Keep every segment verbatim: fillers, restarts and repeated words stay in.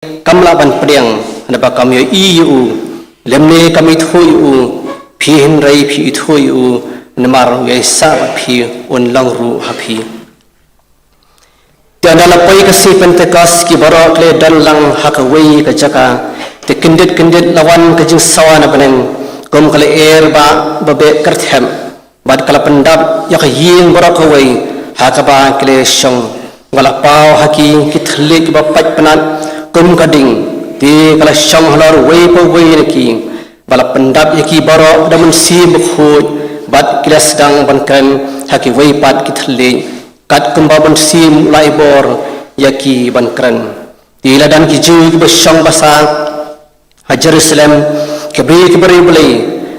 kam lah ban pdiang, naba kam ïohi ïa u, lymne kam ithuh ïa u, phi hynrei phi ithuh ïa u, namar u ïaisah bad phi, un long ruh ha phi. Te ynda la poi ka sngi Pentekost, ki baroh ki la don lang ha kawei ka jaka. Te kyndit kyndit la wan ka jingsawa na bneng, kum ka lyer ba, ba beh kyrthep. Bad ka la pyndap ïa ka ïing baroh kawei ha kaba ki la shong. Ba la paw ha ki ki thylliej kiba pait pnat kum ka ding. Te ka la shong halor uwei pa uwei na ki. Ba la pyndap ïa ki baroh da u Mynsiem Bakhuid, bad ki la sdang ban kren ha kiwei pat ki thylliej, katkum ba u Mynsiem u la ai bor ïa ki ban kren. Te la don ki Jiw kiba shong basa ha Jerusalem, ki briew kiba riewblei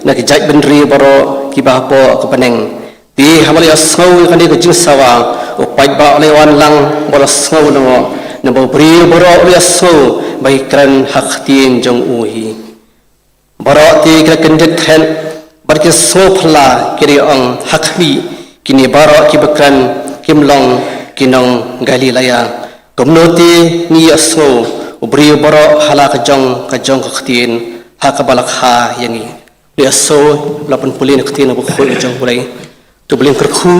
na ki jaitbynriew baroh kiba hapoh ka bneng. Te haba la ïohsngew ïa kane ka jingsawa, u paidbah u la wan lang, ba la sngew lyngngoh, naba u briew baroh u la ïohsngew ba ki kren ha ka ktien jong u hi. Baroh te ki la kyndit thret, bad ki sngew phylla, ki la ong, ha khmih, kine baroh kiba kren kim long ki nong Galilea? Kumno te ngi ïohsngew u briew baroh ha la ka jong ka jong ka ktien ha kaba la kha ïa ngi? Ïohsngew la pynpule na ka ktien bakhuid jong U Blei. To U Blei un kyrkhu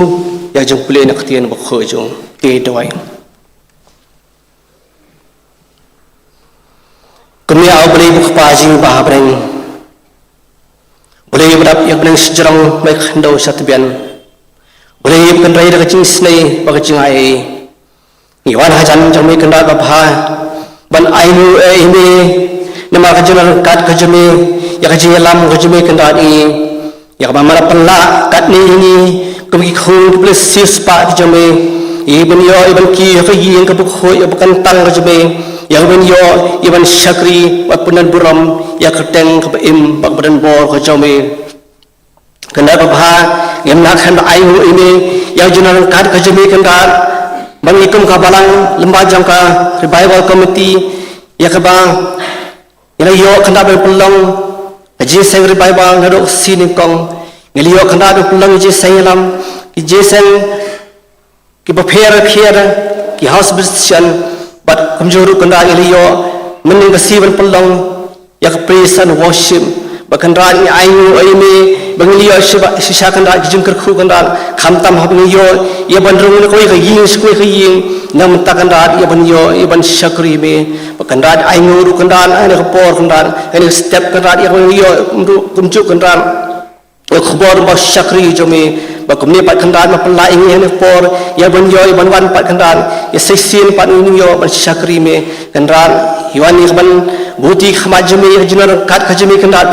ïa ka jingpule na ka ktien bakhuid jong u. Te duwai. Kumne, A Blei ba U Kpa jong ngi ba ha bneng, Blei ba dap ïa ka bneng shajrong, ba ïa ka khyndew shatbian, Blei ba kynrei da ka jingisynei bad ka jingai. Ngi wan hajan jong me Kynrad babha ban ainguh ïa me namar ka jingryngkat ka jong me, ïa ka jingïalam ka jong me Kynrad, ïa kaba me la pynlah katne ïa ngi kum ki khun ki pule siewspah ki jong me, ïa ban ïoh ïa ban kiew ha ka ïing kaba khuid, ïa ka kyntang ka jong me, ïa ban ïoh ïa ban shakri bad pyndonkam burom ïa ka kyrteng kaba im bad kaba donbor ka jong me. Kynrad babha, ngim lah khlem da ainguh ïa me ïa ka jingryngkat ka jong me Kynrad, ba ngi kum ka balang lyngba jong ka Revival Committee, ïa kaba ngi la ïoh Kynrad ban pynlong ka jingïaseng revival naduh ka sngi nyngkong. Ngi la ïoh Kynrad ban pynlong ka jingïaseng ïalam, ka jingïaseng kiba pher pher, ki house visitation, bad kumjuh ruh Kynrad ngi la ïoh mynhynnin ka sngi ban pynlong ïa ka praise and worship. Bad Kynrad ngi ainguh ïa me ba ngi la ïoh shisha, shisha Kynrad ka jingkyrkhu Kynrad, khamtam haba ngi ïoh ïa ban rung na kawei ka ïing sha kawei ka ïing, na ka bynta Kynrad ïa ban ïoh ïa ban shakri ïa me. Bad Kynrad ainguh ruh Kynrad ha kane ka por Kynrad, ha kane ka step Kynrad, ïa kaba ngi ïoh ruh kumjuh Kynrad ïa ka khubor ba shakri jong me. Bad kumne pat Kynrad me pynlah ïa ngi ha kane ka por ïa ban ïoh ïa ban wan pat Kynrad, ïa sa shisien pat ngi ïoh ban shakri me Kynrad. Ïa wan ïa ka ban buh ïa ka khmat jong me ïa ka jingryngkat ka jong me Kynrad,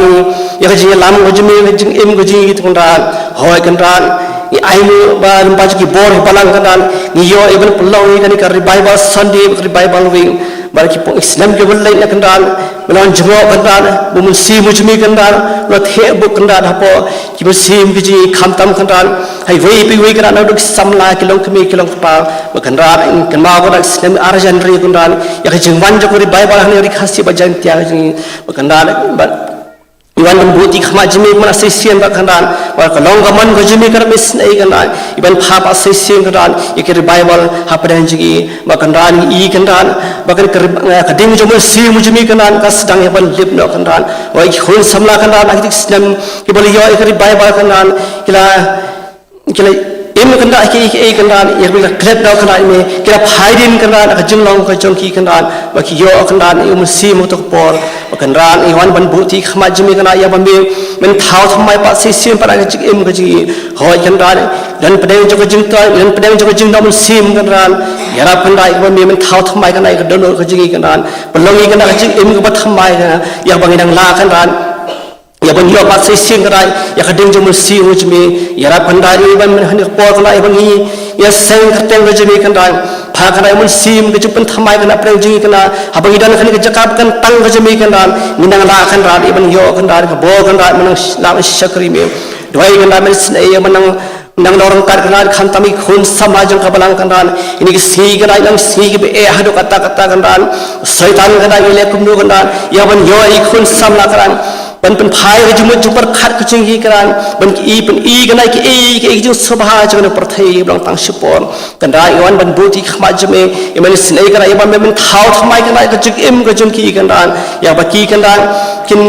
ïa ka jingïalam ka jong me, ïa ka jingim ka jong ngi Kynrad. Hooid Kynrad, ngi ainguh ba lyngba jong ki bor balang Kynrad, ngi ïoh ïa ban pynlong ïa kane ka Revival Sunday, Revival Week. Bad ki pung snem kiba leit na Kynrad, me la wan jngoh Kynrad, ba u Mynsiem jong me Kynrad u la theh buh Kynrad hapoh ki mynsiem ki jong ngi, khamtam Kynrad ha iwei pa iwei Kynrad, naduh ki samla ki long kmie ki long kpa. Bad Kynrad ngi kynmaw Kynrad ki snem arhajar hynriew Kynrad, ïa ka jingwan jong ka Revival ha kane ka Ri Khasi bad Jaiñtia ka jong ngi. Bad Kynrad, bad ngi wan ban buh ïa ka khmat jong me kumba sa shisien bad Kynrad, ba ka long ka mon ka jong me Kynrad, me isynei Kynrad, ïa ban phah bad sa shisien Kynrad ïa ka Revival hapdeng jong ngi. Bad Kynrad ngi i Kynrad ba ka, ka, ka ding jong u Mynsiem jong me Kynrad ka sdang ïa ban lip noh Kynrad. Bad ki khun samla Kynrad ha kitei ki snem kiba la ïoh ïa ka Revival Kynrad, ki la, ki la im Kynrad ha kiei kiei Kynrad, ïa kaba la klet noh Kynrad ïa me, ki la phai dien Kynrad ha ka jinglong ka jong ki Kynrad, ba ki ïoh Kynrad ïa u Mynsiem ha kata ka por. Bad Kynrad ngi wan ban buh ïa ka khmat jong me Kynrad, ïa ba me men thaw thymmai pat sa shisien pat ha ka jingim ka jong ngi. Hooid Kynrad, don pdeng jong ka jingtoi, don pdeng jong ka jingdon Mynsiem Kynrad. Ïarap Kynrad ïa ba me men thaw thymmai Kynrad ïa ka dohnud ka jong ngi Kynrad. Pynlong ïa ngi Kynrad ka jingim kaba thymmai Kynrad, ïa ba ngi dang lah Kynrad ïa ban ïoh pat sa shisien Kynrad ïa ka ding jong u Mynsiem jong me. Ïarap Kynrad ïa ba ha kane ka por Kynrad ïa ba ngi ïaseng kyrteng ka jong me Kynrad. Phah Kynrad ïa u Mynsiem ka jingpynthymmai Kynrad hapdeng jong ngi Kynrad, haba ngi don ha kane ka jaka ba kyntang ka jong me Kynrad, ngin nang lah Kynrad ïa ban ïoh Kynrad ka bor Kynrad, ban nang lah ban shakri me. Duwai Kynrad men isynei ïa ba nang nang long ryngkat Kynrad, khamtam ïa ki khun samla jong ka balang Kynrad. Ïa kine ki sngi Kynrad ki long sngi kiba eh haduh katta katta Kynrad. U Soitan Kynrad u leh kumno Kynrad ïa ban ïoh ïa ki khun samla Kynrad. Ban pynphai ka jingmut jingpyrkhat ka jong ngi Kynrad, ban ki i, ban i Kynrad ki i, ki i ka jingsngewbha jong ka pyrthei ba long tang shipor. Kynrad ngi wan ban bud ïa ki khmat jong me, ïa ban isynei Kynrad, ïa ban me ban thaw thymmai Kynrad ka jingim ka jong ki Kynrad, ïa ba ki Kynrad kin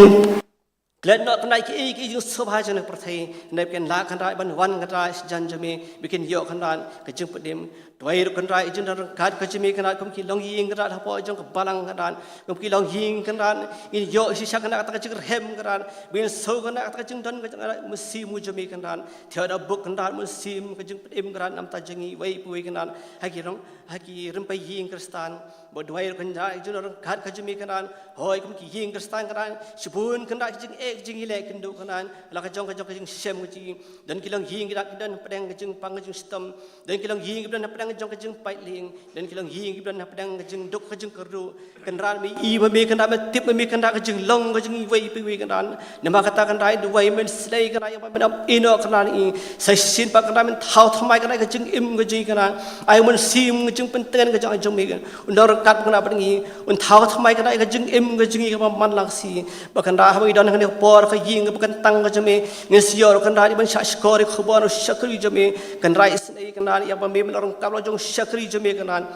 klet noh Kynrad ki i, ki i ka jingsngewbha jong ka pyrthei, ne kin lah Kynrad ban wan Kynrad sha jan jong me, ba kin ïoh Kynrad ka jingpynim. Duwai ruh Kynrad ïa ka jingdon ryngkat ka jong me Kynrad, kum ki longïing Kynrad hapoh jong ka balang Kynrad, kum ki longïing Kynrad, ngin ïoh shisha Kynrad kata ka jingrhem Kynrad, ba ngin siew Kynrad kata ka jingdon ka jong Kynrad, Mynsiem jong me Kynrad, thiah da buk Kynrad, Mynsiem ka jingpynim Kynrad, na ka bynta jong ngi iwei pa iwei Kynrad, ha ki rong, ha ki rympei ïing Khristan. Ba duwai ruh Kynrad ïa ka jingdon ryngkat ka jong me Kynrad, hooid kum ki ïing Khristan Kynrad, shibun Kynrad ki jingeh ki jingïaleh kin duh Kynrad, la ka jong ka jong ka jingshem ka jong ngi, don ki longïing Kynrad ki don hapdeng ka jingpang ka jingshitom, don ki longïing ki don hapdeng ka jong ka jingpait lieng, don ki longïing ki don hapdeng ka jingduk ka jingkyrduh. Kynrad me i ma me Kynrad, me tip ma me Kynrad ka jinglong ka jong ngi iwei pa iwei Kynrad. Namar kata Kynrad duwai men slei Kynrad ïa ba men ap ïehnoh Kynrad ïa ngi. Sa shisien pat Kynrad men thaw thymmai Kynrad ka jingim ka jong ngi Kynrad. Ai u Mynsiem ka jingpyntngen ka jong, jong me Kynrad. Un don ryngkat Kynrad bad ngi. Un thaw thymmai Kynrad ka jingim ka jong ngi kaba man lang shi. Ba Kynrad haba ngi don ha kane ka por ka ïing kaba kyntang ka jong me, ngin sa ïoh ruh Kynrad ïa ban shah shkor ïa ka khubor u shakri jong me. Kynrad isynei Kynrad ïa ba me men long ryngkat la jong u shakri jong me Kynrad.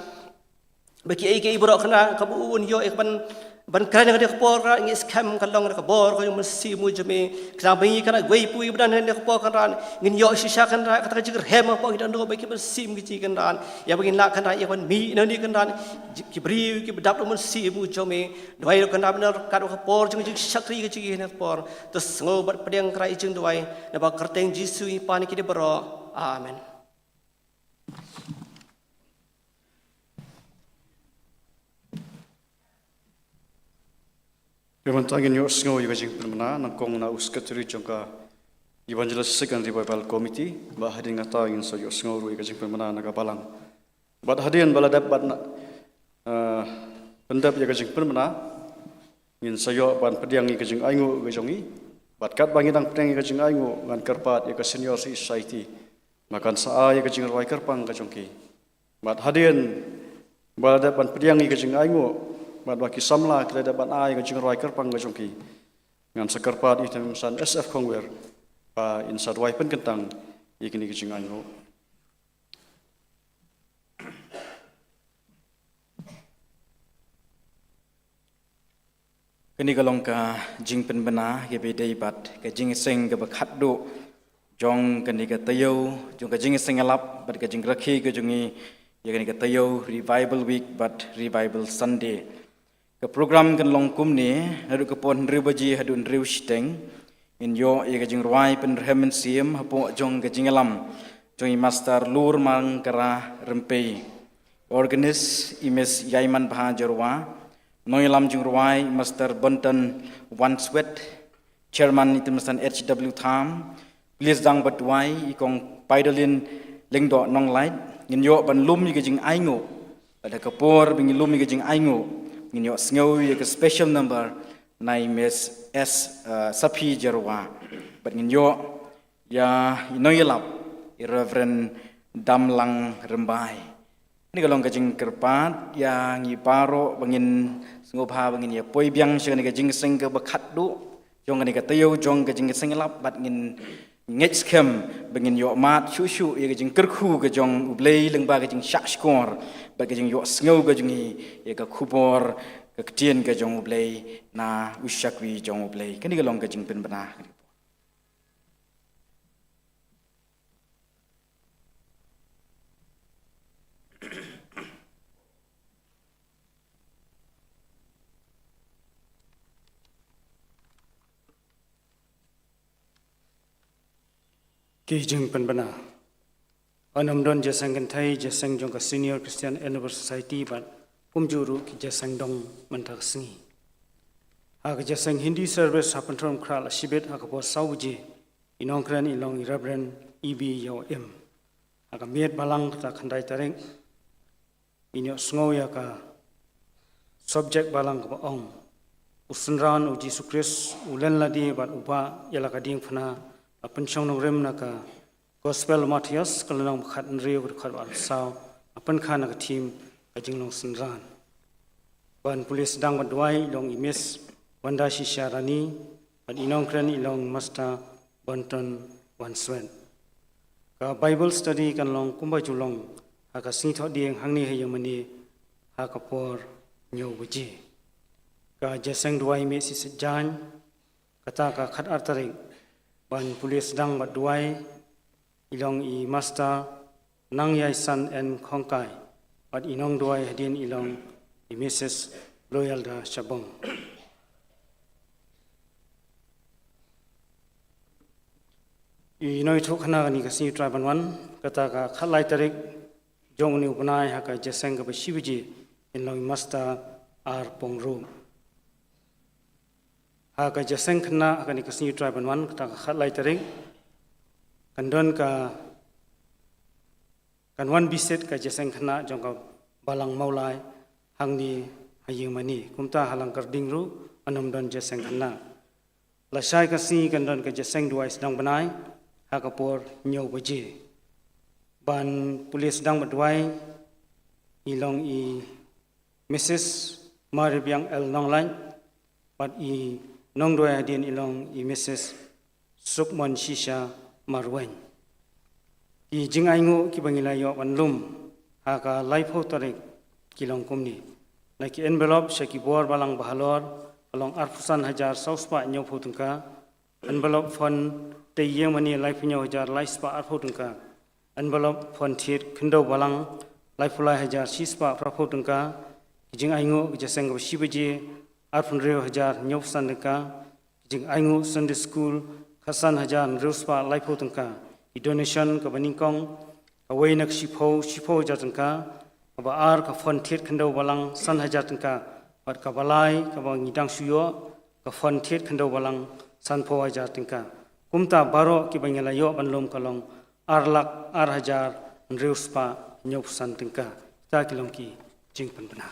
Ba kiei kiei baroh Kynrad kaba un ïoh ïa ka ban, ban kren ha kane ka por Kynrad, ngi skhem ka long da ka bor ka jong u Mynsiem jong me. Kynrad ba ngi Kynrad iwei pa iwei ba don ha kane ka por Kynrad, ngin ïoh shisha Kynrad kata ka jingrhem hapoh ki dohnud ba ki mynsiem ki jong ngi Kynrad, ïa ba ngin lah Kynrad ïa ban mih nangne Kynrad, ki briew kiba dap da u Mynsiem jong me. Duwai ruh Kynrad ba na ryngkat ka por jong ka jingshakri ka jong ngi ha kane ka por. To sngew bad pdiang Kynrad ïa ka jingduwai, na ka kyrteng Jisu ngi pan ïa kine baroh. Amen. Te mynta ngin ïohsngew ïa ka jingpynbna nyngkong na u Secretary jong ka Evangelistic and Revival Committee, bad hadien kata ngin sa ïohsngew ruh ïa ka jingpynbna na ka balang. Bad hadien ba la dep bad na, eh, pyndep ïa ka jingpynbna, ngin sa ïoh ban pdiang ïa ka jingainguh ka jong ngi. Bad katba ngi dang pdiang ïa ka jingainguh, ngan kyrpad ïa ka Senior Society ba kan sa ai ïa ka jingrwai kyrpang ka jong ki. Bad hadien ba la dep ban pdiang ïa ka jingainguh, bad ba ki samla ki la dep ban ai ïa ka jingrwai kyrpang ka jong ki, ngan sa kyrpad ïa i Tymmen Basan S F Khongwir ba in sa duwai pynkyntang ïa kine ki jingainguh. Kane ka long ka jingpynbna kaba ïadei bad ka jingïaseng kaba khatduh jong kane ka taïew jong ka jingïaseng ïalap bad ka jingrakhe ka jong ngi ïa kane ka taïew Revival Week bad Revival Sunday. Ka program kan long kumne, naduh ka por hynriew baje haduh hynriew shiteng, ngin ïoh ïa ka jingrwai pynrhem mynsiem hapoh jong ka jingïalam jong i Master Lurmang Kara Rympei. Organist i Miss Ïaimanbha Jyrwa, nongïalam jingrwai i Master Bonton Wanswet, Chairman i Tymmen Basan H W Tham, pule sdang bad duwai i Kong Paidolin Lyngdoh Nonglait. Ngin ïoh ban lum ïa ka jingainguh. Bad ha ka por ba ngin lum ïa ka jingainguh, ngin ïohsngew ïa ka special number na i Miss S, uh, Saphi Jyrwa. Bad ngin ïoh ïa i nongïalap i Reverend Damlang Rymbai. Kane ka long ka jingkyrpad ïa ngi baroh ba ngin sngewbha ba ngin ïa poi biang sha kane ka jingïaseng kaba khatduh jong kane ka taïew jong ka jingïaseng ïalap, bad ngin ngeit skhem ba ngin ïoh mad shuh shuh ïa ka jingkyrkhu ka jong U Blei lyngba ka jingshah shkor bad ka jingïohsngew ka jong ngi ïa ka khubor ka ktien ka jong U Blei na u shakri jong U Blei. Kane ka long ka jingpynbna. Ki jingpynbna. Yn ym don jingïaseng kynthei, jingïaseng jong ka Senior Christian Endeavour Society bad kumjuh ruh ki jingïaseng dong mynta ka sngi. Ha ka jingïaseng Hindi service ha Pynthorumkhrah la shibit ha ka por saw baje, i nongkren i long i Reverend E B Ïawim. Ha ka miet balang kata khyndai tarik, ngin ïohsngew ïa ka subject balang kaba ong, U Synran U Jisu Khrist, U Lynlade bad U Bah ïa la ka diengphna, la pynshong nongrim na ka Gospel Mathaios, ka lynnong ba khathynriew, ka dkhot ba arphew saw, la pynkha na ka theme, Ka Jinglong Synran. Ban pule sdang bad duwai i long i Miss Wanda Shisha Rani, bad i nongkren i long Master Bonton Wanswet. Ka Bible study kan long kumba ju long ha ka sngi Thohdieng hangne ha ïing mane ha ka por hynñiew baje. Ka jingïaseng duwai mih shisha jaiñ, kata ka khatar tarik, ban pule sdang bad duwai i long i Master Nangïasan N Khongkai, bad i nongduwai hadien i long i Missus Loyalda Shabong. I nongïathuhkhana kane ka sngi u trai ban wan, kata ka khatlai tarik jong une u bnai ha ka jingïaseng kaba shi baje, in long i Master R Pongrup. Ha ka jingïaseng khynnah ha kane ka sngi u trai ban wan, kata ka khatlai tarik, kan don ka, kan wan bisit ka jingïaseng khynnah jong ka Balang Mawlai hangne ha ïing mane. Kumta ha Langkyrding ruh kan ym don jingïaseng khynnah. Lashai ka sngi kan don ka jingïaseng duwai sdang bnai ha ka por hynñiew baje. Ban pule sdang bad duwai i long i Missus Maribiang L Nonglait, bad i nongduwai hadien i long i Missus Sukmon Shisha Marweiñ. Ki jingainguh kiba ngi la ïoh ban lum ha ka laiphew tarik ki long kumne. Na ki envelope sha ki bor balang bahalor ka long arphew san hajar saw spah hynñiewphew tyngka. Envelope fund tei ïing mane laiphew hynñiew hajar lai spah arphew tyngka. Envelope fund thied khyndew balang laiphew lai hajar shi spah phraphew tyngka. Ki jingainguh ka jingïaseng kaba shi baje arphew hynriew hajar hynñiewphew san tyngka. Ki jingainguh Sunday School khatsan hajar hynriew spah laiphew tyngka. Ki donation kaba nyngkong kawei na ka shiphew, shiphew hajar tyngka. Kaba ar ka fund thied khyndew balang san hajar tyngka. Bad kaba lai kaba ngi dang shu ïoh ka fund thied khyndew balang sanphew hajar tyngka. Kumta baroh kiba ngi la ïoh ban lum ka long ar lak ar hajar hynriew spah hynñiewphew san tyngka. Kita ki long ki jingpynbna.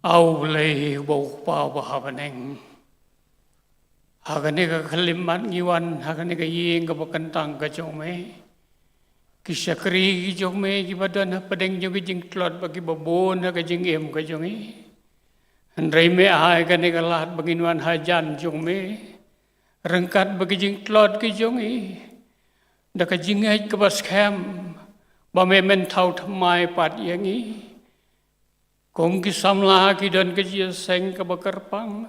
A U Blei uba U Kpa uba ha bneng. Ha kane ka khyllipmat ngi wan ha kane ka ïing kaba kyntang ka jong me. Ki shakri ki jong me kiba don ha pdeng jong ki jingtlot bad kiba bun ha ka jingim ka jong ngi. Hynrei me ai kane ka lad ba ngin wan hajan jong me. Ryngkat bad ki jingtlot ki jong ngi. Da ka jingngeit kaba skhem ba me men thaw thymmai pat ïa ngi. Kum ki samla ki don ka jingïaseng kaba kyrpang.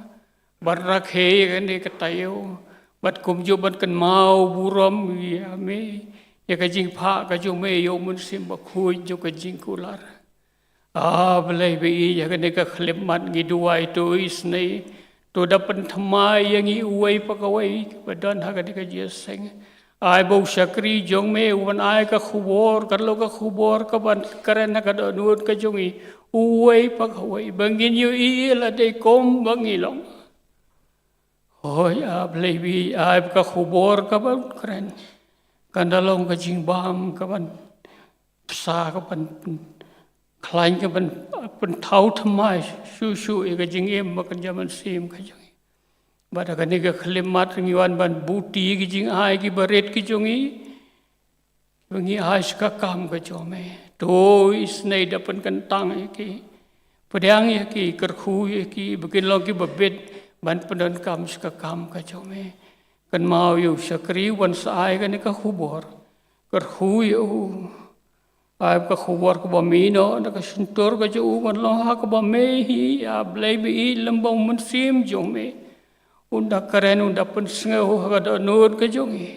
Bad rakhe ïa kane ka taïew. Bad kumjuh ban kynmaw burom ïa me. Ïa ka jingphah ka jong me ïa U Mynsiem Bakhuid jong ka jingkular. A Blei ba ïeit, ha kane ka khyllipmat ngi duwai to isynei. To da pynthymmai ïa ngi uwei pa kawei ba don ha kane ka jingïaseng. Ai ba u shakri jong me u wan ai ka khubor, ka long ka khubor kaban kren ha ka dohnud ka jong ngi uwei pa kawei ba ngin ïohi ïa lade kum ba ngi long. Hooid A Blei ba ïeit, ai ba ka khubor kaban kren kan da long ka jingbam kaban pynsa kaban khlaiñ kaban pynthaw thymmai shuh shuh ïa ka jingim bad ka jingmynsiem ka jong ngi. Bad ha kane ka khyllipmat ngi wan ban buti ïa ki jingai kiba rit ki jong ngi. Ba ngi ai sha ka kam ka jong me. To isynei da pynkyntang ïa ki. Pdiang ïa ki, kyrkhu ïa ki ba kin long kiba bit ban pyndonkam sha ka kam ka jong me. Kynmaw ïa u shakri uban sa ai kane ka khubor. Kyrkhu ïa u. Ai ba ka khubor kaba mih noh na ka shyntur ka jong u kan long ha kaba me hi, A Blei ba ïeit, lem bad U Mynsiem jong me. Un da kren, un da pynsngew ha ka dohnud ka jong ngi.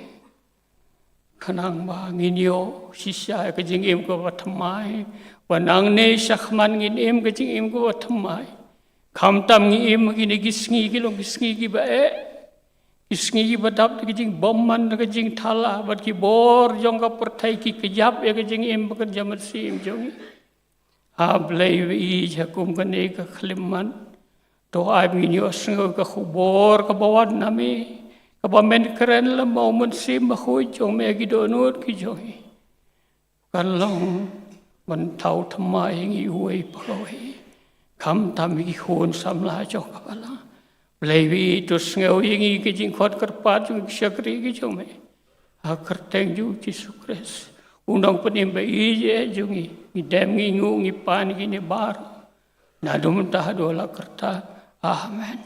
Khnang ba ngin ïoh shisha ïa ka jingim kaba thymmai. Ba nangne shakhmat ngin im ka jingim kaba thymmai. Khamtam ngi im ha kine ki sngi ki long ki sngi kiba eh. Ki sngi kiba dap da ka jingbymman, da ka jingthala bad ki bor jong ka pyrthei ki kjap ïa ka jingim bad ka jingmynsiem jong ngi. A Blei ba ïeit, ha kum kane ka khyllipmat to ai ba ngin ïohsngew ka khubor kaba wan na me, kaba men kren lem bad U Mynsiem Bakhuid jong me ha ki dohnud ki jong ngi. Kan long ban thaw thymmai ïa ngi uwei pa kawei. Khamtam ïa ki khun samla jong ka balang. Blei ba ïeit, to sngew ïa ngi ki jingkhot kyrpad jong ki shakri ki jong me. Ha ka kyrteng jong U Jisu Khrist, U Nongpynim ba ïeit jong ngi. Ngi dem ngi nguh ngi pan ïa kine baroh. Naduh mynta haduh la karta. Amen.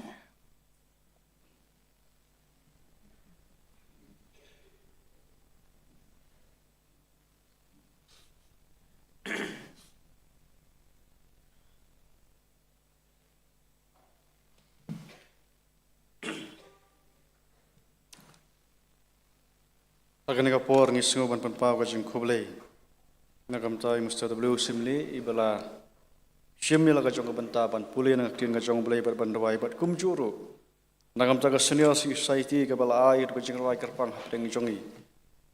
Ha kane ka por ngi sngew ban pynpaw ka jingkhublei na ka bynta i Mister W. Syiemlieh, iba la shim ïa la ka jong ka bynta ban pule na ka ktien ka jong U Blei bad ban duwai, bad kumjuh ruh na ka bynta ka Senior Society kaba la ai ka jingrwai kyrpang hapdeng jong ngi,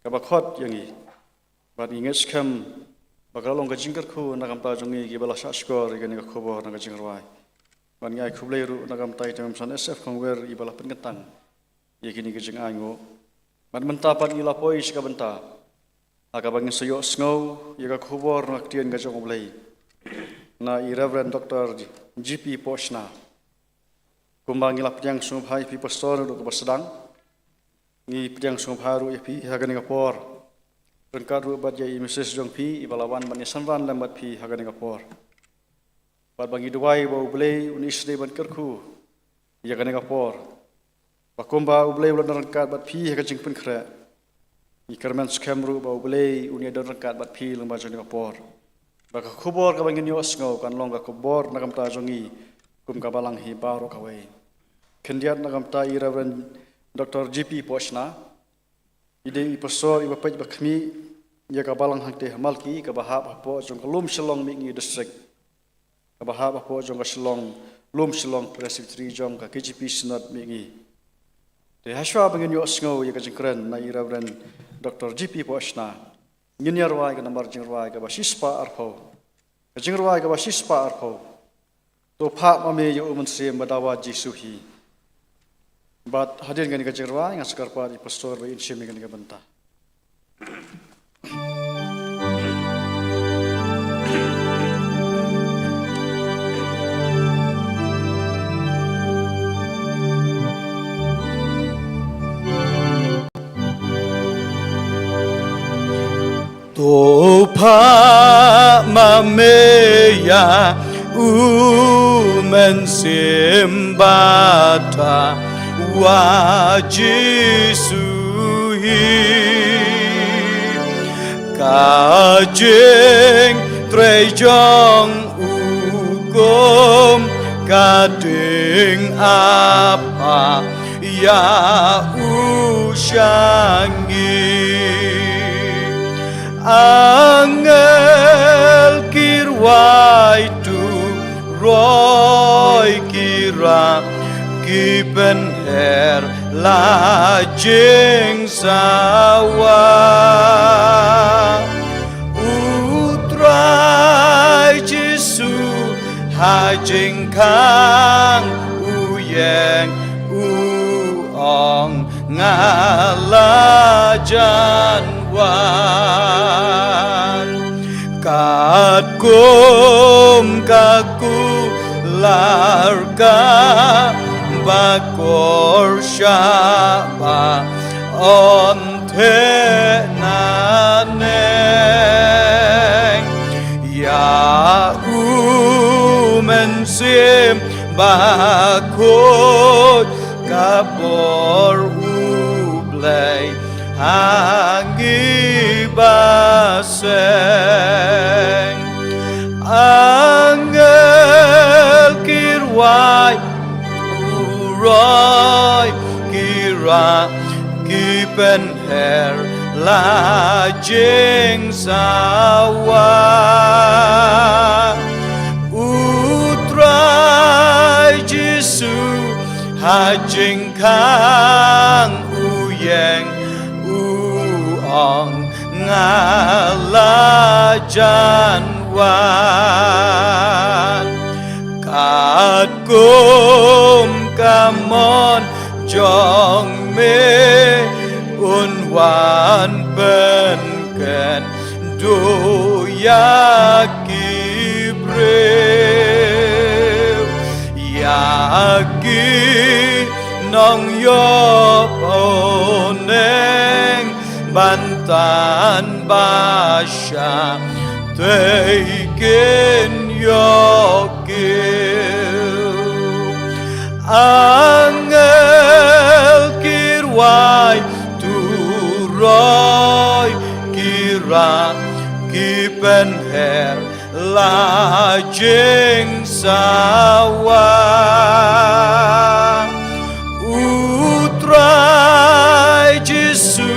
kaba khot ïa ngi. Bad ngi ngeit skhem ba ka la long ka jingkyrkhu na ka bynta jong ngi kiba la shahshkor ïa kane ka khubor na ka jingrwai. Bad ngi ai khublei ruh na ka bynta i Tymmen Basan S. F. Khongwer, iba la pynkyntang ïa kine ki jingainguh. Bad mynta pat ngi la poi sha ka bynta ha kaba ngin sa ïohsngew ïa ka khubor na ka ktien ka jong U Blei na i Reverend Doctor G P Pohshna. Kumba ngi la pdiang sngewbha ïa phi Pastor naduh kaba sdang, ngi pdiang sngewbha ruh ïa phi ha kane ka por, ryngkat ruh bad ïa i Missus jong phi iba la wan ban ïa synran lem bad phi ha kane ka por. Bad ba ngi duwai ba U Blei un isynei ban kyrkhu ïa kane ka por. Ba kumba U Blei u la don ryngkat bad phi ha ka jingpynkhreh, ngi kyrmen skhem ruh ba U Blei un ïa don ryngkat bad phi lyngba jong kane ka por. Ba ka khubor kaba ngin ïohsngew kan long ka khubor na ka bynta jong ngi kum ka balang hi baroh kawei. Khyndiat na ka bynta i Reverend Doctor G P Pohshna, i dei i Pastor iba peit ba khmih ïa ka balang hangtei ha Malki, kaba hap hapoh jong ka Lumshillong Mihngi District, kaba hap hapoh jong ka Shillong, Lumshillong Presbytery jong ka K J P Synod Mihngi. Te hashwa ba ngin ïohsngew ïa ka jingkren na i Reverend Doctor G P Pohshna, ngin ïa rwai ka nambar jingrwai kaba shispah arphew. Ka jingrwai kaba shispah arphew. To phah ma me ïa U Mynsiem Badawa Jisu hi. Bad hadien kane ka jingrwai ngan sa kyrpad ïa i Pastor ba in shim ïa kane ka bynta. To pha ma me ïa u Mynsiem Bakhuid wa Jisu hi. Ka jingtrei jong u kum ka ding apha ïa u sha ngi. Angel ki rwai, tu roi ki rah, ki pynher la jingsawa. U Trai Jisu ha jingkhang u ïeng, u ong, nga la jan wan. Katkum ka kular kaba kor shaba on theh naneng, ïa u Mynsiem Bakhuid ka bor u Blei ha ngi ba seng. Angel ki rwai, u roi ki rah, ki pynher la jingsawa. U Trai Jisu ha jingkhang u ïeng, u ong, nga la jan wan. Katkum ka mon jong me, un wan pynkynduh ïa ki briew, ïa ki nongïoh bneng ban tan ba sha tei kin ïoh kiew. Angel ki rwai, tu roi ki rah, ki pynher la jingsawa. U Trai Jisu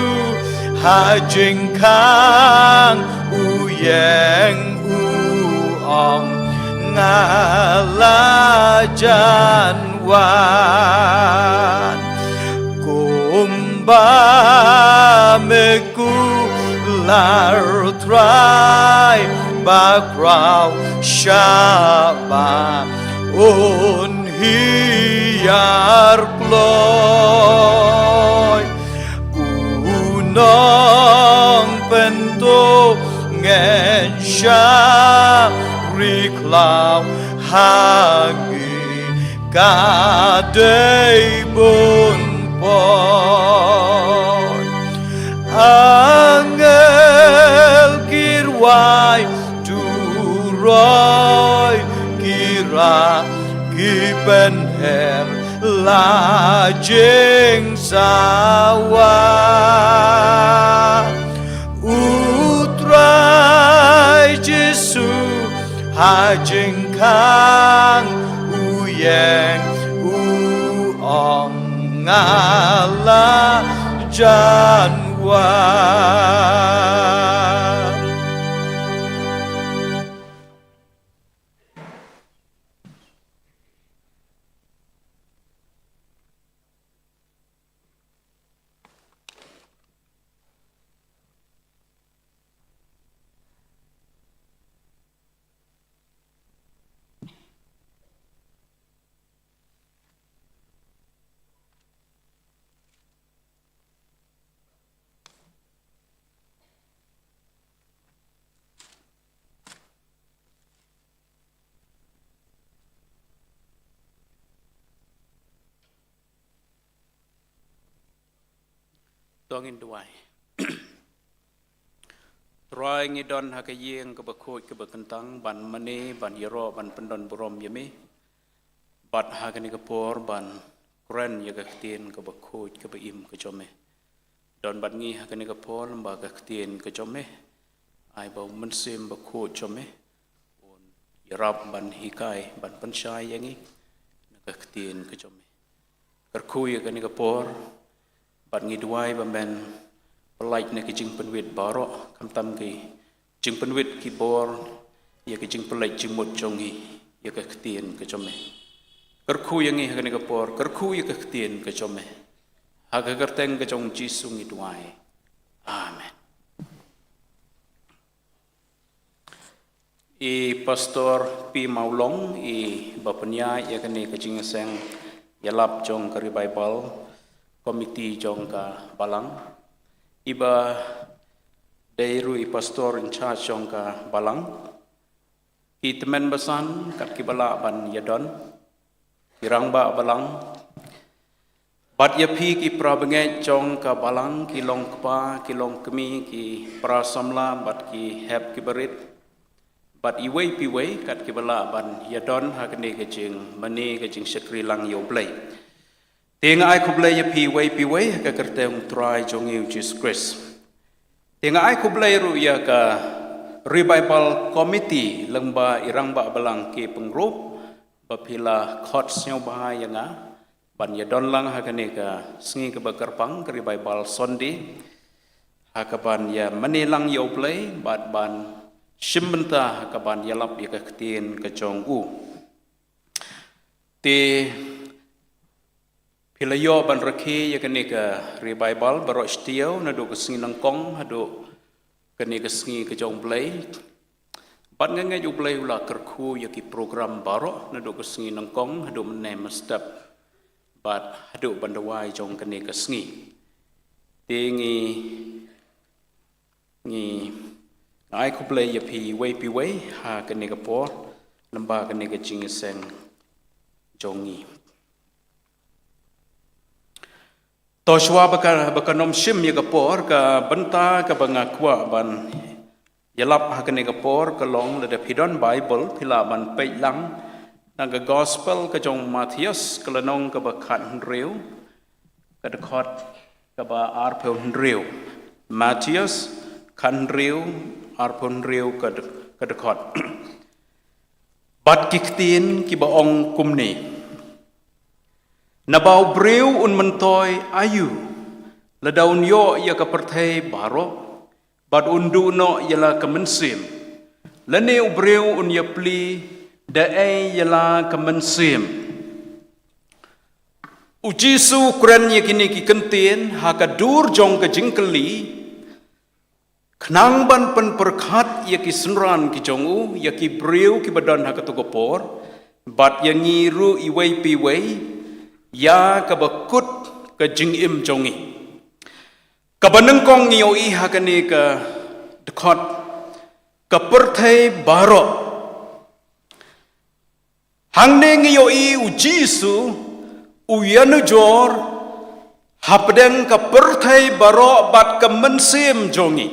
ha jingkhang u ïeng, u ong, nga la jan wan. Kumba me kular Trai bakhraw shaba un hiar kloi, u Nongpynthut ngin sha ri khlaw ha ngi ka dei bun poi. Angel ki rwai, tu roi ki rah, ki pynher la jingsawa. U Trai Jisu ha jingkhang u ïeng, u ong, nga la jan wan. To ngin duwai. Trai, ngi don ha ka ïing kaba khuid kaba kyntang ban mane, ban ïaroh, ban pyndon burom ïa me. Bad ha kane ka por ban kren ïa ka ktien kaba khuid kaba im ka jong me. Don bad ngi ha kane ka por lyngba ka ktien ka jong me. Ai ba u Mynsiem Bakhuid jong me un ïarap ban hikai, ban pynshai ïa ngi na ka ktien ka jong me. Kyrkhu ïa kane ka por, bad ngi duwai ba men pyllait na ki jingpynwit baroh, khamtam ki jingpynwit ki bor ïa ki jingpyllait jingmut jong ngi ïa ka ktien ka jong me. Kyrkhu ïa ngi ha kane ka por, kyrkhu ïa ka ktien ka jong me. Ha ka kyrteng ka jong Jisu ngi duwai. Amen. I Pastor P Mawlong i ba pynïaid ïa kane ka jingïaseng ïalap jong ka Revival Committee jong ka balang. I ba dei ruh i Pastor in charge jong ka balang. Ki tymmen basan kat kiba lah ban ïadon. Ki rangbah balang. Bad ïa phi ki para bangeit jong ka balang, ki long kpa, ki long kmie, ki para samla, bad ki hep ki barit. Bad iwei pa iwei kat kiba lah ban ïadon ha kane ka jingmane, ka jingshakri lang ïa U Blei. Te nga ai khublei ïa phi iwei pa iwei ha ka kyrteng U Trai jong ngi U Jisu Khrist. Te nga ai khublei ruh ïa ka Revival Committee lyngba i rangbah balang K. Pyngrope ba phi la khot sngewbha ïa nga ban ïadon lang ha kane ka sngi kaba kyrpang, ka Revival Sunday, ha kaban ïamane lang ïa U Blei bad ban shim bynta ha kaban ïalap ïa ka ktien ka jong u. Te phi la ïoh ban rakhe ïa kane ka Revival baroh shi taïew, naduh ka sngi nyngkong haduh kane ka sngi ka jong U Blei. Bad nga ngeit U Blei u la kyrkhu ïa ki program baroh naduh ka sngi nyngkong haduh mynne mynstep, bad haduh ban duwai jong kane ka sngi. Te ngi, ngi ai khublei ïa phi iwei pa iwei ha kane ka por lyngba kane ka jingïaseng jong ngi. To shuwa ba kan, ba kan nym shim ïa ka por, ka bynta kaba nga kwah ban ïalap ha kane ka por ka long, lada phi don Bible phi lah ban peit lang na ka Gospel ka jong Mathaios, ka lynnong kaba khathynriew, ka dkhot kaba arphew hynriew. Mathaios khathynriew, arphew hynriew ka d-, ka dkhot. Bad ki ktien kiba ong kumne: Naba u briew un myntoi aïu lada un ïoh ïa ka pyrthei baroh bad un duh noh ïa la ka mynsiem? Lane u briew un ïaplie da ei ïa la ka mynsiem? U Jisu u kren ïa kine ki kyntien ha ka dur jong ka jingkylli, khnang ban pynpyrkhat ïa ki synran ki jong u, ïa ki briew kiba don ha kato ka por, bad ïa ngi ruh iwei pa iwei, ïa kaba kut ka jingim jong ngi. Kaba nyngkong ngi ïohi ha kane ka dkhot, ka pyrthei baroh. Hangne ngi ïohi u Jisu u ïanujor hapdeng ka pyrthei baroh bad ka mynsiem jong ngi.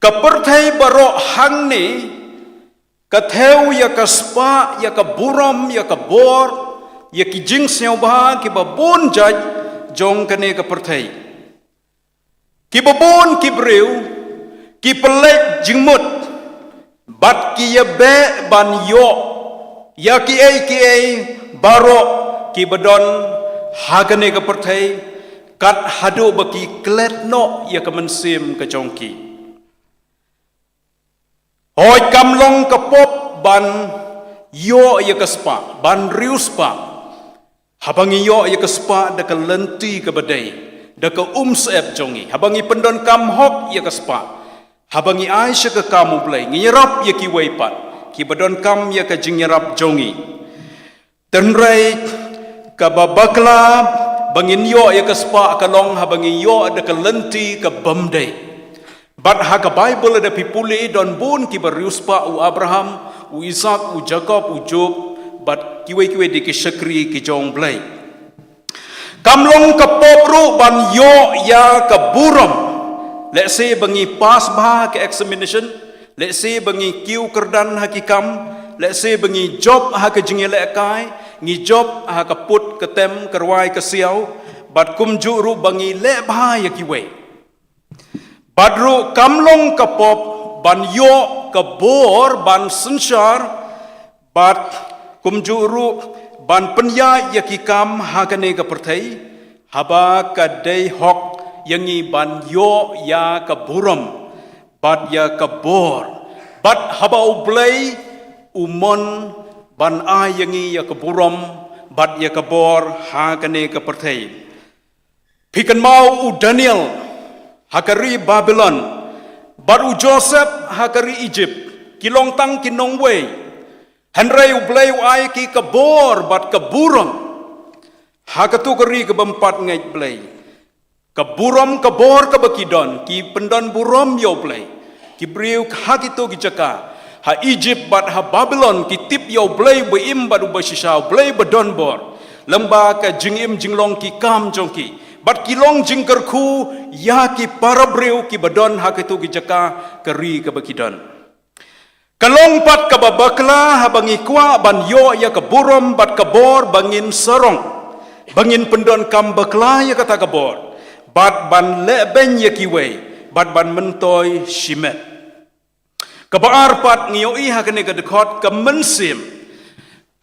Ka pyrthei baroh hangne ka thew ïa ka spah, ïa ka burom, ïa ka bor, ïa ki jingsngewbha kiba bun jait jong kane ka pyrthei. Kiba bun ki briew ki pynleit jingmut bad ki ïabeh ban ïoh ïa kiei kiei baroh kiba don ha kane ka pyrthei, kat haduh ba ki klet noh ïa ka mynsiem ka jong ki. Hooid, kam long ka pop ban ïoh ïa ka spah, ban riewspah. Haba ngi ïoh ïa ka spah da ka lynti kaba dei, da ka umsyep jong ngi, haba ngi pyndonkam hok ïa ka spah, haba ngi ai sha ka kam U Blei, ngi ïarap ïa kiwei pat kiba donkam ïa ka jingïarap jong ngi. Hynrei kaba bakla ba ngin ïoh ïa ka spah ka long haba ngi ïoh da ka lynti ka bym dei. Bad ha ka Baibl lada phi pule, don bun kiba riewspah, u Abraham, u Isaak, u Jakob, u Job, bad kiwei kiwei de ki shakri ki jong U Blei. Kam long ka pop ruh ban ïoh ïa ka burom Lehse ba ngi pass bha ha ka examination, lehse ba ngi kiew kyrdan ha ki kam, lehse ba ngi jop ha ka jingïalehkai, ngi jop ha ka put ka tem, ka rwai ka siaw, bad kumjuh ruh ba ngi leh bha ïa kiwei. Bad ruh kam long ka pop ban ïoh ka bor ban synshar, bad kumjuh ruh ban pynïaid ïa ki kam ha kane ka pyrthei, haba ka dei hok ïa ngi ban ïoh ïa ka burom bad ïa ka bor, bad haba U Blei u mon ban ai ïa ngi ïa ka burom bad ïa ka bor ha kane ka pyrthei. Phi kynmaw u Daniel ha ka ri Babilon, bad u Joseph ha ka ri Egypt, ki long tang ki nongwei. Hynrei U Blei u ai ki ka bor bad ka burom ha kato ka ri kaba ym pat ngeit Blei. Ka burom ka bor kaba ki don, ki pyndon burom ïa U Blei. Ki briew ha kito ki jaka, ha Egypt bad ha Babilon, ki tip ïa U Blei uba im bad uba shisha, U Blei uba don bor. Lyngba ka jingim jinglong ki kam jong ki, bad ki long jingkyrkhu ïa ki para briew kiba don ha kito ki jaka, ka ri kaba ki don. Ka long pat kaba bakla haba ngi kwah ban ïoh ïa ka burom bad ka bor ba ngin sarong, ba ngin pyndonkam bakla ïa kata ka bor, bad ban lehbeiñ ïa kiwei, bad ban myntoi shimet. Kaba ar pat ngi ïohi ha kane ka dkhot, ka mynsiem.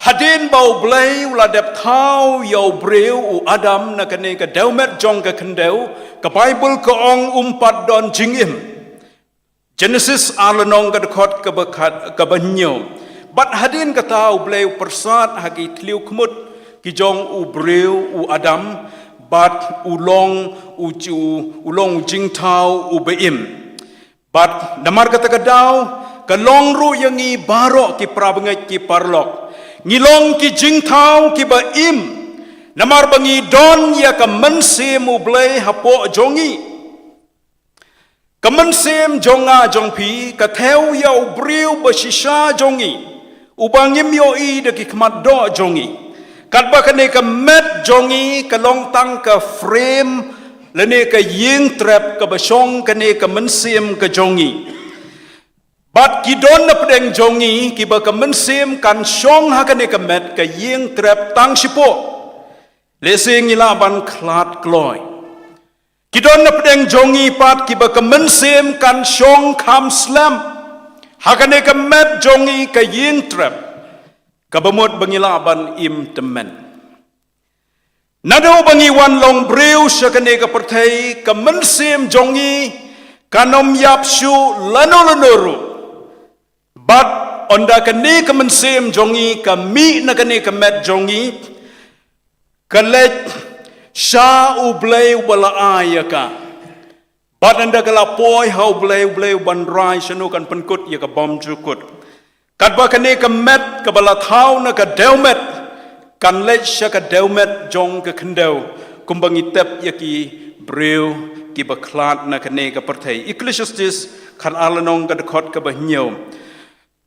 Hadien ba U Blei u la dep thaw ïa u briew u Adam na kane ka dewmet jong ka khyndew, ka Baibl ka ong um pat don jingim. Genesis ar lynnong ka dkhot kaba khat, kaba hynñiew. Bad hadien kata U Blei u pyrsad ha ki thliew khmut ki jong u briew u Adam, bad u long u ju, u long u jingthaw uba im. Bad namar kata ka daw, ka long ruh ïa ngi baroh ki parabangeit ki paralok, ngi long ki jingthaw kiba im. Namar ba ngi don ïa ka mynsiem U Blei hapoh jong ngi. Ka mynsiem jong nga jong phi ka thew ïa u briew ba shisha jong ngi, uba ngim ïohi da ki khmat doh jong ngi. Katba kane ka met jong ngi ka long tang ka frame lane ka ïing trep kaba shong kane ka mynsiem ka jong ngi. Bad ki don na pdeng jong ngi kiba ka mynsiem kan shong ha kane ka met, ka ïing trep tang shipor. Lehse ngi lah ban khlad kloi. Ki don na pdeng jong ngi pat kiba ka mynsiem kan shong kham slem ha kane ka met jong ngi, ka ïing trep, kaba mut ba ngi lah ban im tymmen. Naduh ba ngi wan long briew sha kane ka pyrthei, ka mynsiem jong ngi kan ym ïap shuh lano lano ruh. Bad ynda kane ka mynsiem jong ngi ka mih na kane ka met jong ngi, ka leit sha U Blei uba la ai ïa ka. Bad ynda ka la poi ha U Blei, U Blei u ban rai shano kan pynkut ïa ka bymjukut. Katba kane ka met kaba la thaw na ka dewmet kan leit sha ka dewmet jong ka khyndew, kumba ngi tip ïa ki briew kiba khlad na kane ka pyrthei. Ecclesiastes khat ar lynnong ka dkhot kaba hynñiew.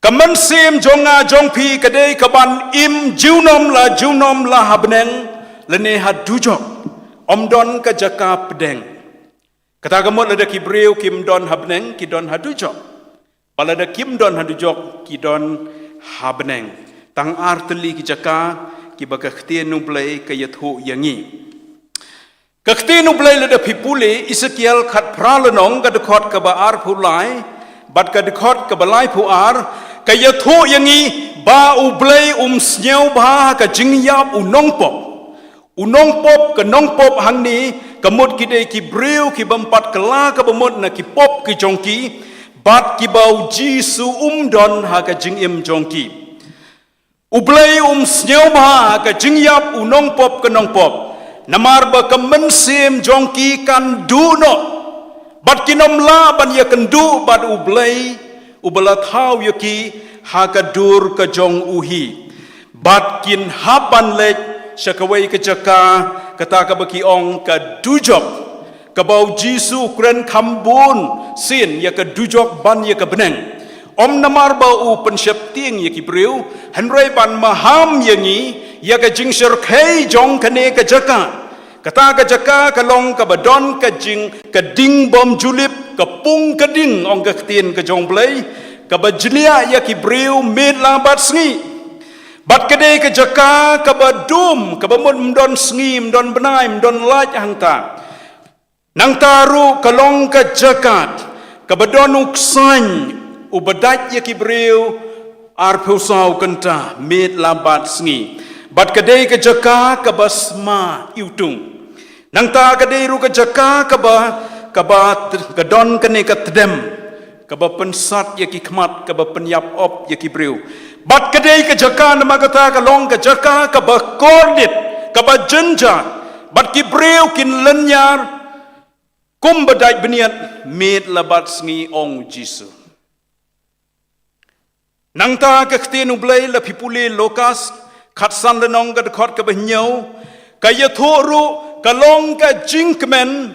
Ka mynsiem jong nga jong phi ka dei kaban im junom la junom la ha bneng, lane ha dujok. Ym don ka jaka pdeng. Kata ka mut lada ki briew kim don ha bneng, ki don ha dujok. Bad lada kim don ha dujok, ki don ha bneng. Tang ar tylli ki jaka kiba ka ktien U Blei ka ïathuh ïa ngi. Ka ktien U Blei lada phi pule Esekiel khat phra lynnong ka dkhot kaba arphew lai bad ka dkhot kaba laiphew ar, ka ïathuh ïa ngi ba U Blei um sngewbha ha ka jingïap u nongpop. U nongpop, ka nongpop hangne ka mut ki dei ki briew ki bym pat kylla kaba mut na ki pop ki jong ki, bad kiba U Jisu um don ha ka jingim jong ki. U Blei um sngewbha ha ka jingïap u nongpop ka nongpop, namar ba ka mynsiem jong ki kan duh noh, bad kin ym lah ban ïakynduh bad U Blei uba la thaw ïa ki ha ka dur ka jong u hi. Bad kin hap ban leit sha kawei ka jaka, kata kaba ki ong ka dujok, kaba U Jisu u kren kham bun sien ïa ka dujok ban ïa ka bneng. Ym namar ba u pynsheptieng ïa ki briew, hynrei ban maham ïa ngi ïa ka jingshyrkhei jong kane ka jaka. Kata ka jaka ka long kaba don ka jing, ka ding bym julip, ka pung ka ding, ong ka ktien ka jong U Blei, kaba jliah ïa ki briew miet la bad sngi. Bad ka dei ka jaka kaba dum, kaba mut ym don sngi, ym don bnai, ym don light hangta. Nangta ruh ka long ka jaka kaba don u ksaiñ uba dait ïa ki briew arphew saw kynta miet la bad sngi. Bad ka dei ka jaka kaba sma iwtung. Nangta ka dei ruh ka jaka kaba, kaba t-, ka don kane ka tdem, kaba pynsat ïa ki khmat, kaba pynïap op ïa ki briew. Bad ka dei ka jaka, namar kata ka long ka jaka kaba kordit, kaba jynjar. Bad ki briew kin lynñiar kum ba dait bniat miet la bad sngi, ong U Jisu. Nangta ka ktien U Blei, la phi pule Lukas khatsan lynnong, ka dkhot kaba hynñiew, ka ïathuh ruh ka long ka jingkmen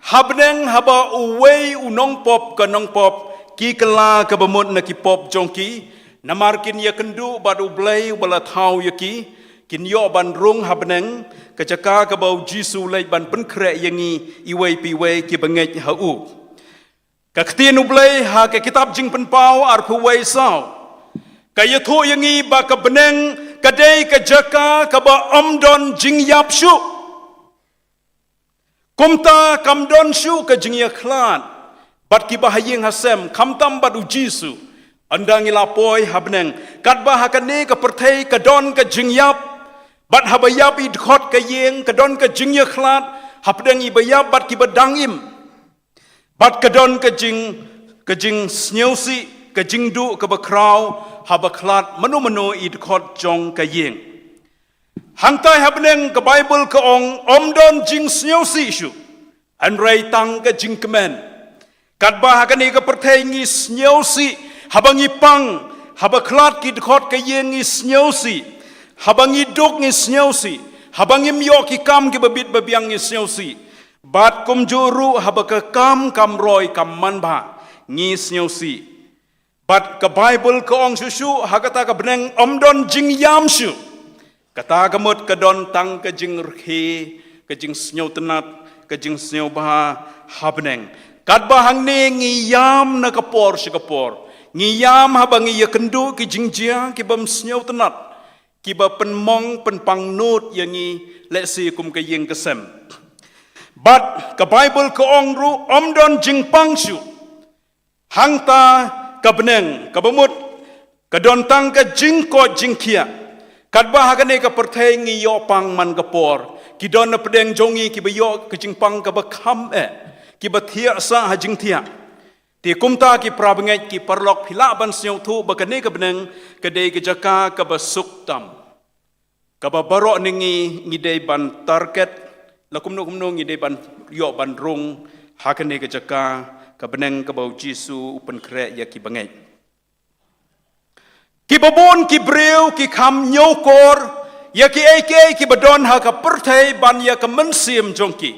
ha bneng haba uwei u nongpop, ka nongpop, ki kylla kaba mut na ki pop jong ki, namar kin ïakynduh bad U Blei uba la thaw ïa ki, kin ïoh ban rung ha bneng, ka jaka kaba U Jisu u leit ban pynkhreh ïa ngi iwei pa iwei kiba ngeit ha u. Ka ktien U Blei ha ka kitab Jingpynpaw arphew wei saw ka ïathuh ïa ngi ba ka bneng ka dei ka jaka kaba ym don jingïap shuh. Kumta kam don shuh ka jingïakhlad bad kiba ha ïing ha sem, khamtam bad U Jisu. Ynda ngi la poi ha bneng, katba ha kane ka pyrthei ka don ka jingïap, bad haba ïap i dkhot ka ïing ka don ka jingïakhlad hapdeng iba ïap bad kiba dang im. Bad ka don ka jing, ka jingsngewsih, ka jingduh kaba khraw haba khlad mano mano i dkhot jong ka ïing. Hangtai ha bneng ka Baibl ka ong ym don jingsngewsih shuh, hynrei tang ka jingkmen. Katba ha kane ka pyrthei ngi sngewsih haba ngi pang, haba khlad ki dkhot ka ïing ngi sngewsih, haba ngi duk ngi sngewsih, haba ngim ïoh ki kam kiba bit ba biang ngi sngewsih. Bad kumjuh ruh haba ka kam kam roi kam manbha ngi sngewsih. Bad ka Baibl ka ong shuh shuh ha kata ka bneng ym don jingïam shuh. Kata ka mut ka don tang ka jingrkhie, ka jingsngewtynnat, ka jingsngewbha ha bneng. Katba hangne ngi ïam na ka por sha ka por, ngi ïam haba ngi ïakynduh ki jingjia kiba ym sngewtynnat, kiba pynmong pynpangnud ïa ngi, lehse kum ka ïing ka sem. Bad ka Baibl ka ong ruh ym don jingpang shuh. Hangta ka bneng kaba mut ka don tang ka jingkoit jingkhiah. Katba ha kane ka pyrthei ngi ïoh pang man ka por, ki don na pdeng jong ngi kiba ïoh ka jingpang kaba kham eh, kiba thiah sah ha jingthiah. Te kumta ki para bangeit, ki paralok, phi lah ban sngewthuh ba kane ka bneng ka dei ka jaka kaba suk tam, kaba baroh na ngi ngi dei ban target, la kumno kumno ngi dei ban ïoh ban rung ha kane ka jaka, ka bneng kaba U Jisu u pynkhreh ïa ki bangeit. Kiba bun ki briew ki kham ñiewkor ïa kiei kiei kiba don ha ka pyrthei ban ïa ka mynsiem jong ki.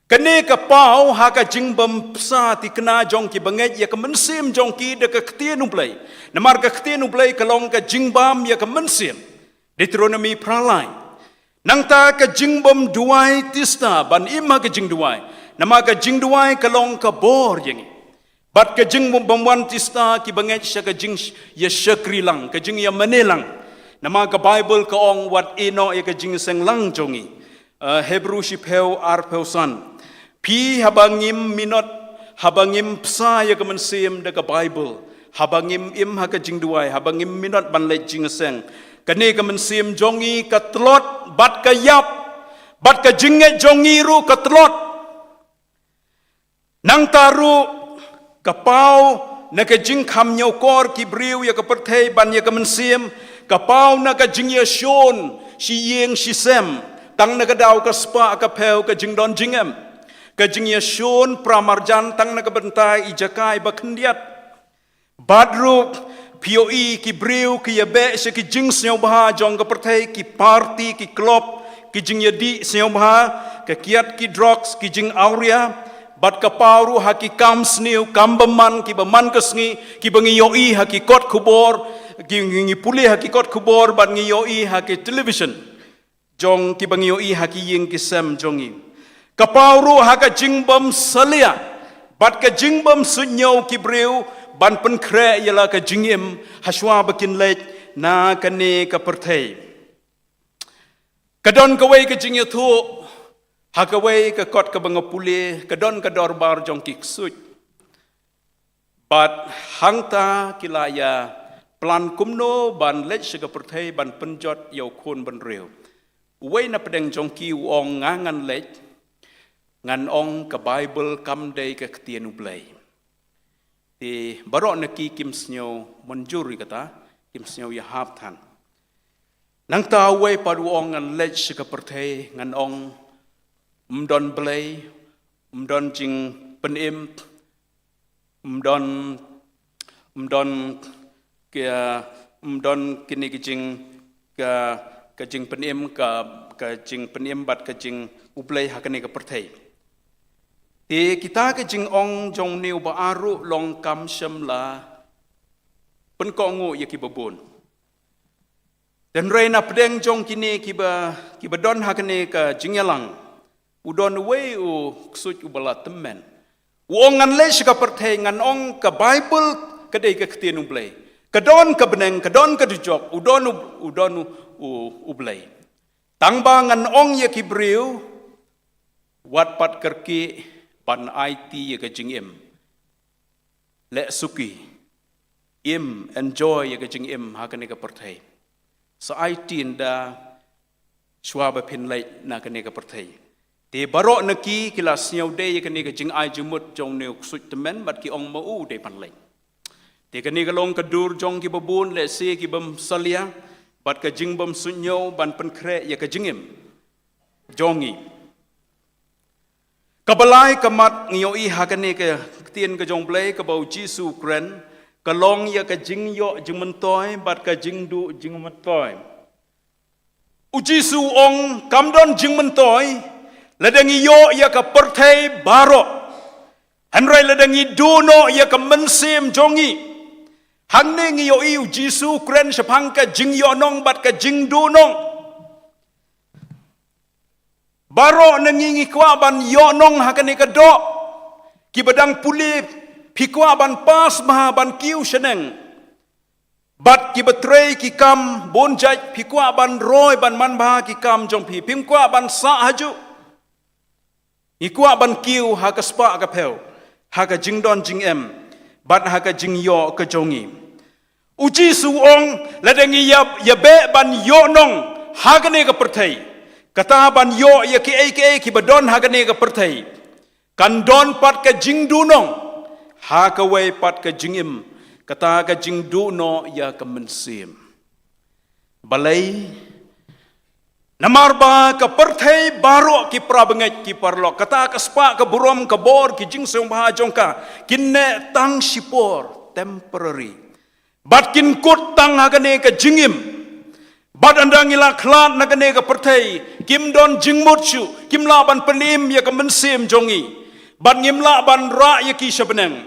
Kane ka paw ha ka jingbym bsa thikna jong ki bangeit ïa ka mynsiem jong ki da ka ktien U Blei. Namar ka ktien U Blei ka long ka jingbam ïa ka mynsiem. Deuteronomi phra lai. Nangta ka jingbym duwai tista ban im ha ka jingduwai. Namar ka jingduwai ka long ka bor ïa ngi. Bad ka jingbym wan tista ki bangeit sha ka jingïashakri lang, ka jingïamane lang. Namar ka Baibl ka ong wat ïehnoh ïa ka jingseng lang jong ngi. Eh, Hebru shiphew arphew san. Phi haba ngim minot, haba ngim bsa ïa ka mynsiem da ka Baibl, haba ngim im ha ka jingduwai, haba ngim minot ban leit jingseng, kane ka mynsiem jong ngi ka tlot bad ka ïap, bad ka jingngeit jong ngi ruh ka tlot. Nangta ruh ka paw na ka jingkham ñiewkor ki briew ïa ka pyrthei ban ïa ka mynsiem, ka paw na ka jingïashun shi ïing shi sem, tang na ka daw ka spah ka phew, ka jingdon jingem, ka jingïashun para marjan tang na ka bynta i jaka iba khyndiat. Bad ruh phi ïohi ki briew ki ïabeh sha ki jingsngewbha jong ka pyrthei, ki party, ki club, ki jingïadih sngewbha, ka kiad ki drugs, ki jingawria, bad ka paw ruh ha ki kam sniew kam bymman kiba man ka sngi, kiba ngi ïohi ha ki kot khubor, ki ngi pule ha ki kot khubor bad ngi ïohi ha ki television. jong kiba ngi ïohi ha ki ïing ki sem jong ngi. Ka paw ruh ha ka jingbym salia bad ka jingbym suidñiew ki briew ban pynkhreh ïa la ka jingim hashwa ba kin leit na kane ka pyrthei. Ka don kawei ka jingïathuh ha kawei ka kot kaba nga pule, ka don ka dorbar jong ki ksuid. Bad hangta ki la ïa plan kumno ban leit sha ka pyrthei ban pynjot ïa u khun bynriew. Uwei na pdeng jong ki u ong, nga ngan leit, ngan ong ka Baibl kam dei ka ktien U Blei. Te baroh na ki kim sngew mynjur ïa kata, kim sngew ïahap than. Nangta uwei pat u ong, ngan leit sha ka pyrthei, ngan ong, ym don Blei, ym don jingpynim, ym don, ym don ka, ym don kine ki jing, ka, ka jingpynim, ka, ka jingpynim bad ka jing U Blei ha kane ka pyrthei. Te kita ka jingong jong une uba ar ruh long kam shym la pynkohnguh ïa kiba bun. Hynrei na pdeng jong kine kiba, kiba don ha kane ka jingïalang, u don uwei u ksuid uba la tymmen. U ong, ngan leit sha ka pyrthei, ngan ong ka Baibl ka dei ka ktien U Blei. Ka don ka bneng, ka don ka dujok, u don u, u don u, u, U Blei. Tang ba ngan ong ïa ki briew, wat pat kyrkieh ban aiti ïa ka jingim. Leh suki, im, enjoy ïa ka jingim ha kane ka pyrthei. Sa aiti ynda shuwa ba phin leit na kane ka pyrthei. Te baroh na ki ki la sngewdei ïa kane ka jingai jingmut jong une u ksuid tymmen bad ki ong ma u dei ban leit. Te kane ka long ka dur jong kiba bun, lehse kibym salia bad ka jingbym suidñiew ban pynkhreh ïa ka jingim jong ngi. Kaba lai ka mat ngi ïohi ha kane ka ktien ka jong U Blei kaba U Jisu u kren, ka long ïa ka jingïoh jingmyntoi bad ka jingduh jingmyntoi. U Jisu u ong, kam don jingmyntoi lada ngi ïoh ïa ka pyrthei baroh, hynrei lada ngi duh noh ïa ka mynsiem jong ngi. Hangne ngi ïohi U Jisu u kren shaphang ka jingïohnong bad ka jingduhnong. Baroh na ngi ngi kwah ban ïohnong ha kane ka doh. Kiba dang pule, phi kwah ban pass bha ban kiew shaneng. Bad kiba trei ki kam bun jait, phi kwah ban roi ban manbha ki kam jong phi. Phim kwah ban sah hajuh. Ngi kwah ban kiew ha ka spah ka phew, ha ka jingdon jingem bad ha ka jingïoh ka jong ngi. U Jisu u ong, lada ngi ïa, ïa beh ban ïohnong ha kane ka pyrthei, kata ban ïoh ïa kiei kiei kiba don ha kane ka pyrthei, kan don pat ka jingduhnong ha kawei pat ka jingim, kata ka jingduh noh ïa ka mynsiem. Balei? Namar ba ka pyrthei baroh, ki para bangeit ki paralok, kata ka spah ka burom ka bor, ki jingsngewbha jong ka, kin neh tang shipor, temporary. Bad kin kut tang ha kane ka jingim. Bad ynda ngi la khlad na kane ka pyrthei, kim don jingmut shuh, kim lah ban pynim ïa ka mynsiem jong ngi. Bad ngim lah ban rah ïa ki sha bneng.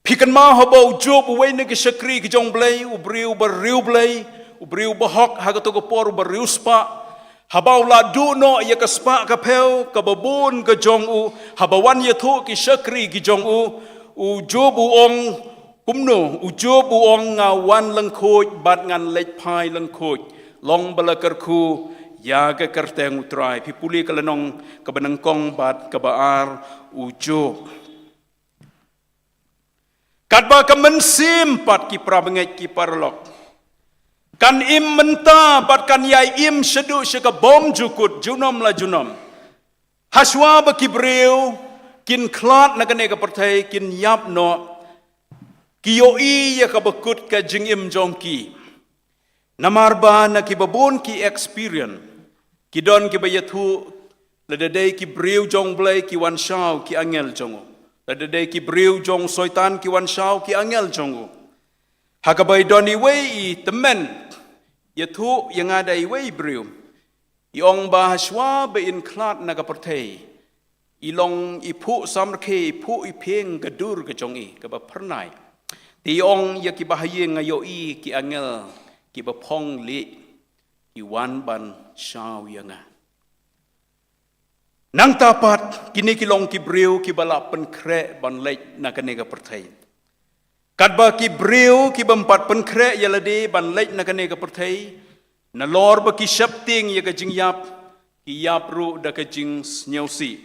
Phi kynmaw haba u Job, uwei na ki shakri ki jong U Blei, u briew ba riewblei, u briew ba hok ha kato ka por, uba riewspah. Haba u la duh noh ïa ka spah ka phew kaba bun ka jong u, haba wan ïathuh ki shakri ki jong u, u Job u ong kumno, u Job u ong, nga wan lyngkhuid bad ngan leit phai lyngkhuid. Long ba la kyrkhu ïa ka kyrteng U Trai. Phi pule ka lynnong kaba nyngkong bad kaba ar u Job. Katba ka mynsiem pat, ki para bangeit ki paralok, kan im mynta bad kan ïai im shaduh sha ka bymjukut junom la junom. Hashwa ba ki briew kin khlad na kane ka pyrthei, kin ïap noh, ki ïohi ïa kaba kut ka jingim jong ki. Namar ba na kiba bun ki experience, ki don kiba ïathuh, lada dei ki briew jong U Blei ki wan shaw ki angel jong u, lada dei ki briew jong u Soitan ki wan shaw ki angel jong u. Ha kaba i don iwei i tymmen, ïathuh ïa nga da iwei i briew, i ong ba hashwa ba in khlad na ka pyrthei, i long i phuh samrkhie, i phuh i phieng ka dur ka jong i kaba phyrnai. Te i ong, ïa kiba ha ïing nga ïohi ki angel kiba phong lieh. ki wan ban shaw ïa nga. Nangta pat kine ki long ki briew kiba la pynkhreh ban leit na kane ka pyrthei. Katba ki briew kibym pat pynkhreh ïa lade ban leit na kane ka pyrthei, nalor ba ki sheptieng ïa ka jingïap, ki ïap ruh da ka jingsngewsih.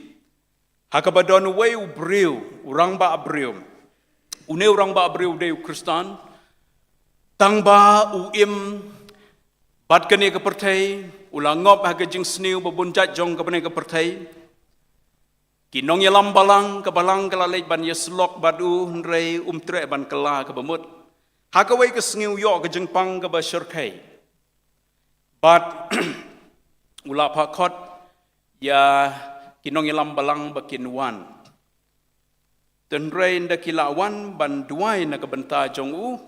Ha kaba don uwei u briew, u rangbah briew. Une u rangbah briew u dei u Khristan. Tang ba u im bad kane ka pyrthei, u la ngop ha ka jingsniew ba bun jait jong kane ka pyrthei. Ki nongïalam balang, ka balang ka la leit ban ïasyllok bad u, hynrei um treh ban kylla kaba mut. Ha kawei ka sngi u ïoh ka jingpang kaba shyrkhei. Bad u la phah khot ïa ki nongïalam balang ba kin wan. Te hynrei ynda ki la wan ban duwai na ka bynta jong u,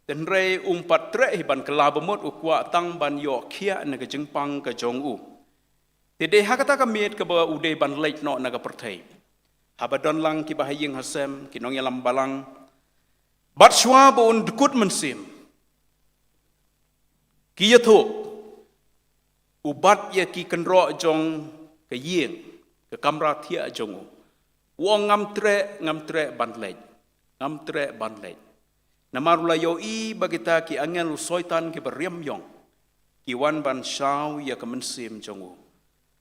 te hynrei um pat treh hi ban kylla ba mut, u kwah tang ban ïoh khiah na ka jingpang ka jong u. Te dei ha kata ka miet kaba u dei ban leit noh na ka pyrthei. Haba don lang kiba ha ïing ha sem, ki nongïalam balang. Bad shuwa ba un dkut mynsiem, ki ïathuh, u bat ïa ki kynroh jong ka ïing, ka kamra thiah jong u. U ong, ngam treh, ngam treh ban leit. Ngam treh ban leit. Namar u la ïohi ba kita ki angel u Soitan kiba riam ïong, ki wan ban shaw ïa ka mynsiem jong u.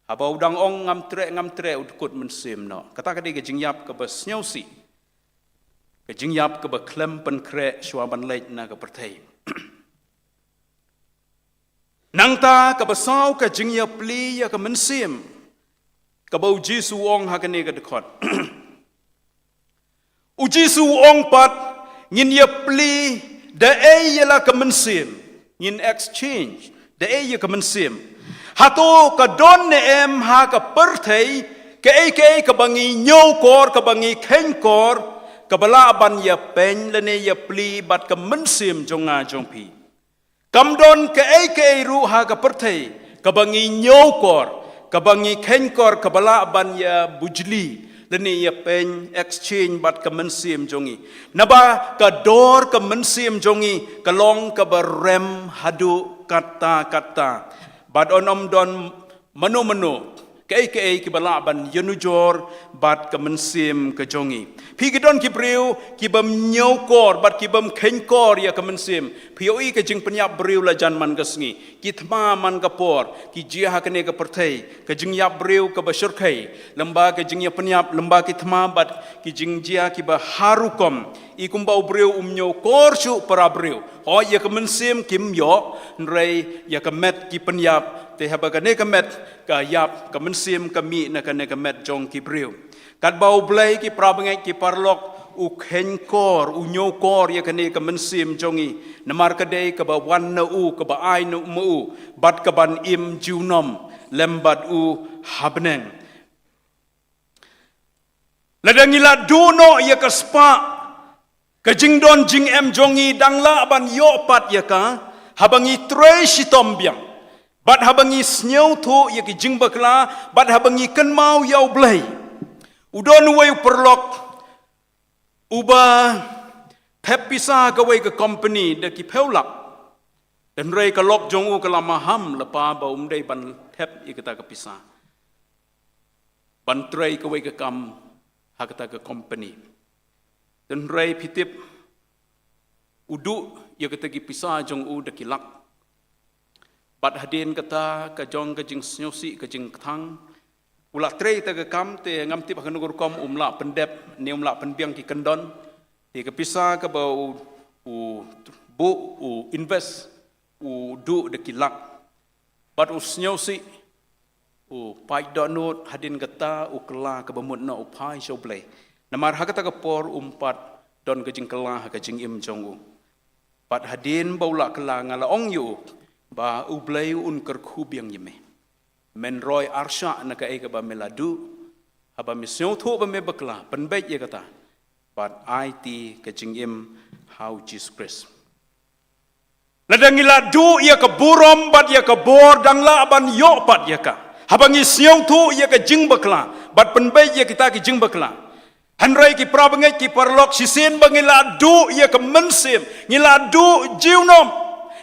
Haba u dang ong ngam treh, ngam treh, u dkut mynsiem noh. Kata ka dei ka jingïap kaba sngewsih. Ka jingïap kaba khlem pynkhreh shuwa ban leit na ka pyrthei. Nangta kaba saw, ka jingïapli ïa ka mynsiem, kaba u Jisu u ong ha kane ka dkhot. U Jisu u ong pat, ngin ïapli da ei ïa la ka mynsiem, ngin exchange da ei ïa ka mynsiem. Hato ka don ne em ha ka pyrthei kaei kaei kaba ngi ñiewkor, kaba ngi kheiñkor, kaba lah ban ïapeiñ lane ïapli bad ka mynsiem jong nga jong phi? Kam don kaei kaei ruh ha ka pyrthei kaba ngi ñiewkor, kaba ngi kheiñkor, kaba lah ban ïabujli lane ïapeiñ, exchange, bad ka mynsiem jong ngi. Naba ka dor ka mynsiem jong ngi ka long kaba rem haduh katta katta. Bad un ym don mano mano kaei kaei kiba lah ban ïanujor bad ka mynsiem ka jong ngi. Phi, ki don ki briew kibym ñiewkor bad kibym kheiñkor ïa ka mynsiem. Phi ïohi ka jingpynïap briew la jan man ka sngi, ki thma man ka por, ki jia ha kane ka pyrthei, ka jingïap briew kaba shyrkhei, lymba ka jingïapynïap, lymba ki thma bad ki jingjia kiba har rukom. I kumba u briew um ñiewkor shuh para briew. Hooid, ïa ka mynsiem kim ïoh, hynrei ïa ka met ki pynïap. Te haba kane ka met ka ïap, ka mynsiem ka mih na kane ka met jong ki briew. Katba U Blei, ki parabangeit ki paralok, u kheiñkor, u ñiewkor ïa kane ka mynsiem jong ngi. Namar ka dei kaba wan na u, kaba ai na u ma u, bad kaban im junom lem bad u ha bneng. Lada ngi la duh noh ïa ka spah, ka jingdon jingem jong ngi dang lah ban ïoh pat ïa ka haba ngi trei shitom biang, bad haba ngi sngewthuh ïa ki jingbakla, bad haba ngi kynmaw ïa U Blei. U don uwei u paralok uba thep pisa kawei ka company da ki phew lak. Hynrei ka lok jong u ka la maham lypa ba um dei ban thep ïa kata ka pisa ban trei kawei ka kam ha kata ka company. Hynrei phi tip, u duh ïa kata ki pisa jong u da ki lak. Bad hadien kata ka jong ka jingsngewsih, ka jingkthang, u la trei kata ka kam, te ngam tip ha kano ka rukom um lah pyndep ne um lah pynbiang ki kyndon. Te ka pisa kaba u, u buh, u invest, u duh da ki lak. Bad u sngewsih, u pait dohnud, hadien kata u kylla kaba mut noh, u phai sha U Blei. Namar ha kata ka por um pat don ka jingkylla ha ka jingim jong u. Bad hadien ba u la kylla, nga la ong ïa u ba U Blei un kyrkhu biang ïa me. Men roi arshah na kaei kaba me la duh. Haba me sngewthuh ba me bakla, pynbeit ïa kata bad aiti ka jingim ha U Jisu Khrist. Lada ngi la duh ïa ka burom bad ïa ka bor, dang lah ban ïoh pat ïa ka haba ngi sngewthuh ïa ka jingbakla bad pynbeit ïa kita ki jingbakla. Hynrei ki parabangeit ki paralok, shisien ba ngi la duh ïa ka mynsiem, ngi la duh junom,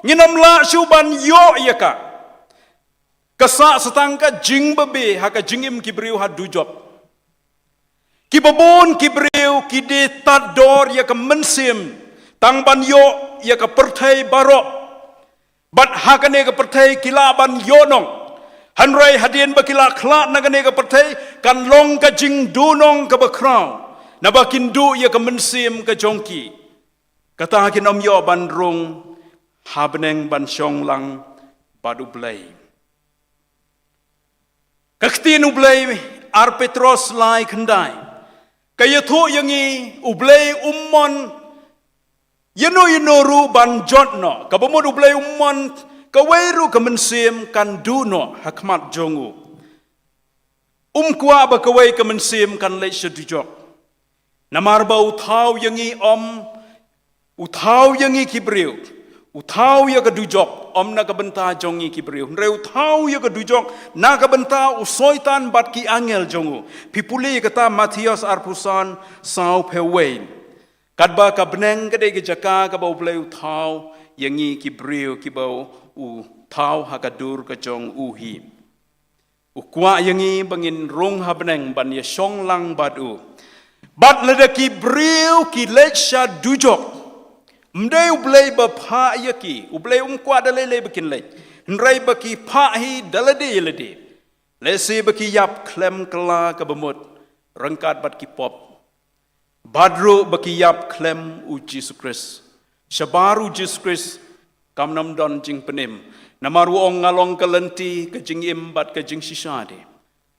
ngin ym lah shuh ban ïoh ïa ka. Ka sah sa tang ka jingbabe ha ka jingim ki briew ha dujok. Ki babun ki briew ki die tad dor ïa ka mynsiem, tang ban ïoh ïa ka pyrthei baroh. Bad ha kane ka pyrthei ki lah ban ïoh nong. Hynrei hadien ba ki la khlad na kane ka pyrthei, kan long ka jingduhnong kaba khraw, naba kin duh ïa ka mynsiem ka jong ki. Kata kin ym ïoh ban rung ha bneng ban shong lang bad U Blei. Ka ktien U Blei, Ar Petros lai khyndai, ka ïathuh ïa ngi, U Blei um mon ïano ïano ruh ban jot noh. Kaba mut U Blei um mon kawei ruh ka mynsiem kan duh noh ha khmat jong u. Um kwah ba kawei ka mynsiem kan leit sha dujok. Namar ba u thaw ïa ngi ym, u thaw ïa ngi ki briew, u thaw ïa ka dujok ym na ka bynta jong ngi ki briew, hynrei u thaw ïa ka dujok na ka bynta u Soitan bad ki angel jong u. Phi pule ïa kata Mathaios arphew san, saw phew wei. Katba ka bneng ka dei ka jaka kaba U Blei u thaw ïa ngi ki briew, kiba u thaw ha ka dur ka jong u hi. U kwah ïa ngi ba ngin rung ha bneng ban ïa shong lang bad u. Bad lada ki briew ki leit sha dujok, ym dei U Blei ba phah ïa ki, U Blei um kwah da lei lei ba kin leit, hynrei ba ki phah hi da lade ïa lade. Lehse ba ki ïap khlem kylla kaba mut ryngkat bad ki pop. Bad ruh ba ki ïap khlem U Jisu Khrist. Shabar U Jisu Khrist kam nym don jingpynim. Namar u ong, nga long ka lynti, ka jingim bad ka jingshisha de.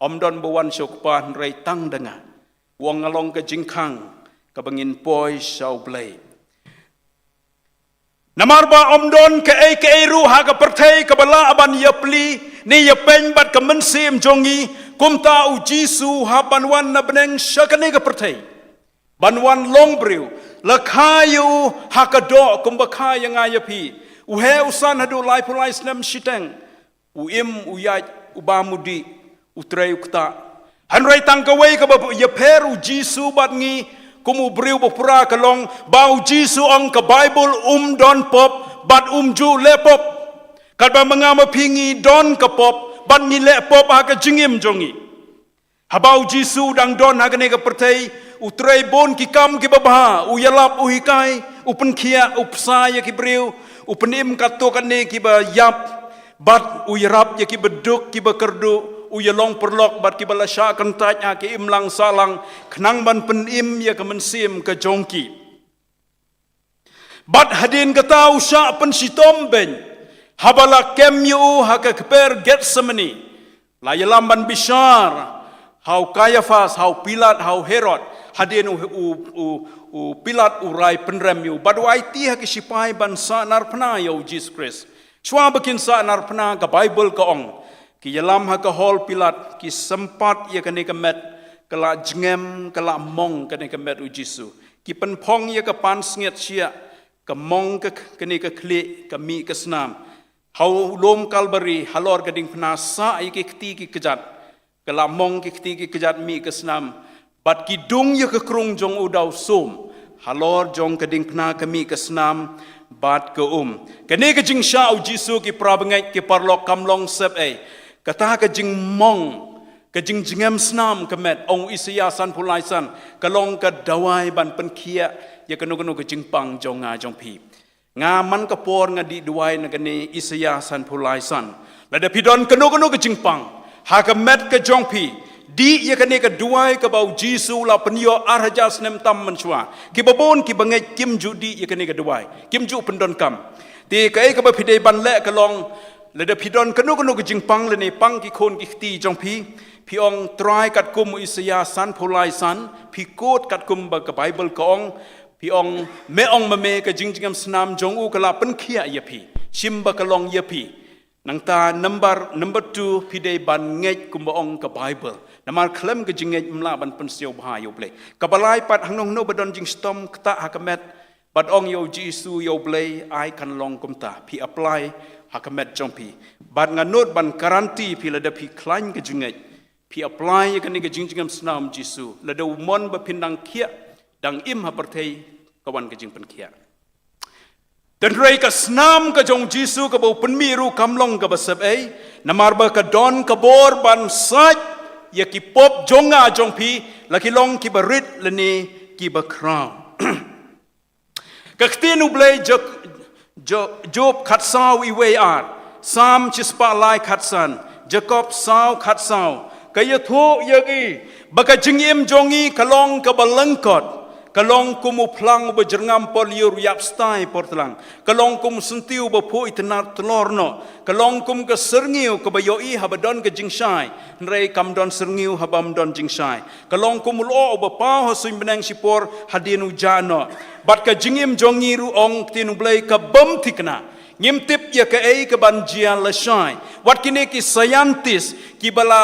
Ym don ba wan sha u Kpa hynrei tang da nga. U ong, nga long ka jingkhang kaba ngin poi sha U Blei. Namar ba ym don kaei kaei ruh ha ka pyrthei kaba lah ban ïapli ne ïapeiñ bad ka mynsiem jong ngi, kumta U Jisu u hap ban wan na bneng sha kane ka pyrthei. Ban wan long briew, la kha ïa u ha ka doh kumba kha ïa nga ïa phi. U heh u san haduh laiphew lai snem shiteng. U im, u ïaid, u bam u dih, u trei u ktah. Hynrei tang kawei kaba ïapher U Jisu bad ngi kum u briew bapura ka long ba U Jisu ong, ka Baibl um don pop bad um ju leh pop. Katba ma nga ma phi ngi don ka pop bad ngi leh pop ha ka jingim jong ngi. Haba U Jisu u dang don ha kane ka pyrthei, u trei bun ki kam kiba bha, u ïalap, u hikai, u pynkhiah, u bsa ïa ki briew, u pynim katto katne kiba ïap, bad u ïarap ïa kiba duk, kiba kyrduh, u ïalong paralok bad kiba la shah kyntait ha ka imlang sahlang, khnang ban pynim ïa ka mynsiem ka jong ki. Bad hadien kata u shah pynshitom beiñ, haba la kem ïa u ha ka kper Gethsemane. La ïalam ban bishar ha u Kaiaphas, ha u Pilat, ha u Herod. Hadien u, u, u, u Pilat u rai pynrem ïa u. Bad u aiti ha ki shipai ban sahnarphna ïa U Jisu Khrist. Shuwa ba kin sahnarphna, ka Baibl ka ong, ki ïalam ha ka hall Pilat, ki sympat ïa kane ka met, ka la jngem, ka la mong kane ka met U Jisu. Ki pynphong ïa ka pansngiat shiah, ka mong ka, kane ka khlieh, ka mih ka snam. Ha u lum Kalbari, halor ka diengphna sah ïa ki kti ki kjat, ka la mong ki kti ki kjat, mih ka snam. Bad ki dung ïa ka krung jong u da u sum halor jong ka diengphna, ka mih ka snam bad ka um. Kane ka jingshah U Jisu, ki para bangeit, ki paralok, kam long sep ei. Kata ka jingmong, ka jingjngem snam ka met, ong u Isaïah sanphew lai san, ka long ka dawai ban pynkhiah ïa kano kano ka jingpang jong nga jong phi. Nga man ka por nga dih duwai na kane Isaïah sanphew lai san. Lada phi don kano kano ka jingpang ha ka met ka jong phi, dih ïa kane ka duwai kaba U Jisu u la pynïoh ar hajar snem tam mynshuwa. Kiba bun kiba ngeit kim ju dih ïa kane ka duwai, kim ju pyndonkam. Te kaei kaba phi dei ban leh ka long, lada phi don kano kano ka jingpang lane pang ki khun ki kti jong phi, phi ong, Trai, katkum u Isaïah sanphew lai san, phi kut katkum ba ka Baibl ka ong, phi ong, me ong ma me, ka jingjngem snam jong u ka la pynkhiah ïa phi. Shim ba ka long ïa phi. Nangta number, number two, phi dei ban ngeit kumba ong ka Baibl. Namar khlem ka jingngeit ym lah ban pynsngew bha ïa U Blei. Kaba lai pat, hangno hangno ba don jingshitom ktah ha ka met, bad ong ïa U Jisu, ïa U Blei, ai kan long kumta. Phi apply ha ka met jong phi. Bad nga nud ban guarantee phi, lada phi khlaiñ ka jingngeit, phi apply ïa kane ka jingjngem snam Jisu, lada u mon ba phin dang khiah, dang im ha pyrthei, ka wan ka jingpynkhiah. Hynrei ka snam ka jong Jisu kaba u pynmih ruh kam long kaba sep ei, namar ba ka don ka bor ban sait ïa ki pop jong nga jong phi, la ki long kiba rit lane kiba khraw. Ka ktien U Blei, Jo-, Jo-, Job khatsaw, iwei ar, Salm shispah lai khatsan, Jakob saw khatsaw, ka ïathuh ïa ngi ba ka jingim jong ngi ka long kaba lyngkot, ka long kum u phlang uba jyrngam por lyiur, u ïap stai por tlang, ka long kum u syntiew uba phuh itynnad tlor noh, ka long kum ka syrngiew kaba ïohi haba don ka jingshai, hynrei kam don syrngiew haba ym don jingshai, ka long kum u lyoh uba paw ha suiñ bneng shipor hadien u jah noh. Bad ka jingim jong ngi ruh, ong ktien U Blei, ka bym thikna. Ngim tip ïa kaei kaban jia lashai. Wat kine ki scientist kiba la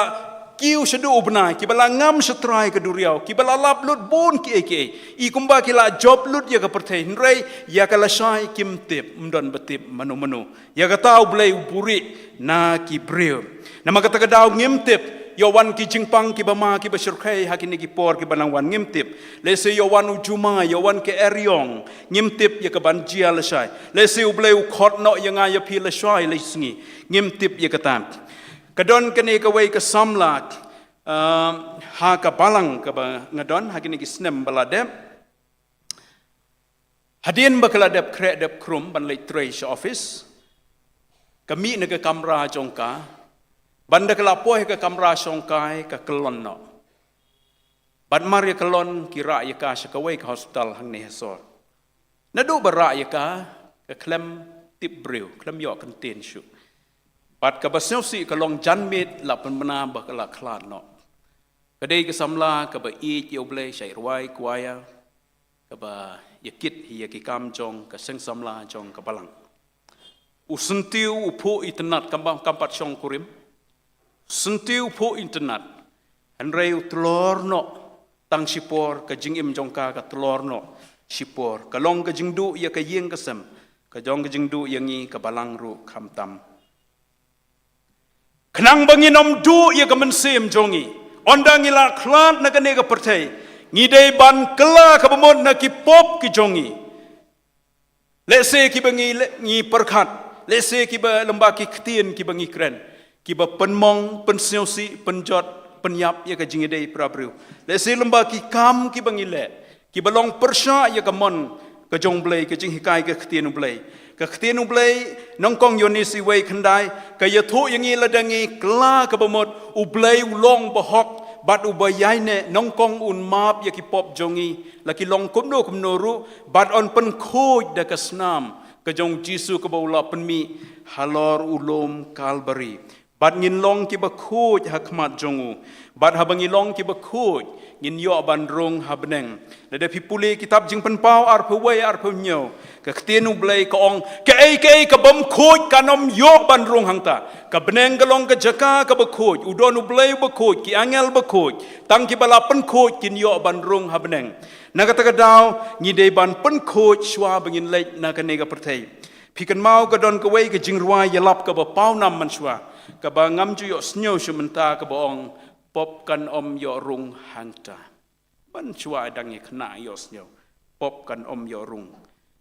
kiew shaduh u bnai, kiba la ngam sha trai ka duriaw, kiba la lap lut bun kiei kiei, i kumba ki la jop lut ïa ka pyrthei, hynrei ïa ka lashai kim tip, ym don ba tip mano mano. Ïa kata U Blei u buhrieh na ki briew. Namar kata ka daw ngim tip, ïoh wan ki jingpang kiba ma kiba shyrkhei ha kine ki por kiba nang wan, ngim tip. Lehse ïoh wan u jumai, ïoh wan ka eriong, ngim tip ïa kaban jia lashai. Lehse U Blei u khot noh ïa nga ïa phi lashai la sngi, ngim tip ïa kata. Ka don kane kawei ka samla, ah, ha ka balang kaba nga don ha kine ki snem ba la dep. Hadien ba ka la dep khreh dep khrum ban leit trei sha office, ka mih na ka kamra jong ka, bad ynda ka la poi ha ka kamra shongkai ka kyllon noh. Bad mar ïa kyllon ki rah ïa ka sha kawei ka hospital hangne ha sor. Naduh ba rah ïa ka, ka khlem tip briew, khlem ïoh kyntien shuh. Bad kaba sngewsih ka long janmiet la pynbna ba ka la khlad noh. Ka dei ka samla kaba ïeit ïa U Blei, shait rwai kwaya, kaba ïa kit hi ïa ki kam jong ka seng samla jong ka balang. U syntiew u phuh itynnad, kam pat, kam pat shong kurim. Syntiew u phuh itynnad. Hynrei u tlor noh tang shipor, ka jingim jong ka ka tlor noh shipor. Ka long ka jingduh ïa ka ïing ka sem, ka long ka jingduh ïa ngi ka balang ruh khamtam. Khnang ba ngin ym duh ïa ka mynsiem jong ngi, ynda ngi la khlad na kane ka pyrthei, ngi dei ban kylla kaba mut na ki pop ki jong ngi. Lehse kiba ngi le-, ngi pyrkhat, lehse kiba lyngba ki ktien kiba ngi kren, kiba pynmong, pynsngewsih, pynjot, pynïap ïa ka jingïadei para briew. Lehse lyngba ki kam kiba ngi leh, kiba long pyrshah ïa ka mon ka jong U Blei, ka jinghikai ka ktien U Blei. Ka ktien U Blei, nyngkong Ïoannis wei khyndai, ka ïathuh ïa ngi lada ngi kylla kaba mut, U Blei u long bahok bad uba ïaineh, nyngkong un map ïa ki pop jong ngi, la ki long kumno kumno ruh, bad un pynkhuid da ka snam ka jong U Jisu kaba u la pynmih halor u lum Kalbari. Bad ngin long kiba khuid ha khmat jong u. Bad haba ngi long kiba khuid, ngin ïoh ban rung ha bneng. Lada phi pule kitab Jingpynpaw arphew wei, arphew hynñiew, ka ktien U Blei ka ong, kaei kaei ka bym khuid kan ym ïoh ban rung hangta. Ka bneng ka long ka jaka kaba khuid, u don U Blei uba khuid, ki angel ba khuid, tang kiba la pynkhuid kin ïoh ban rung ha bneng. Na kata ka daw, ngi dei ban pynkhuid shuwa ba ngin leit na kane ka pyrthei. Phi kynmaw ka don kawei ka jingrwai ïalap kaba pawnam mynshuwa, kaba ngam ju ïohsngew shuh mynta, kaba ong, pop kan ym ïoh rung hangta. Mynshuwa dang ïa khynnah ïohsngew, pop kan ym ïoh rung.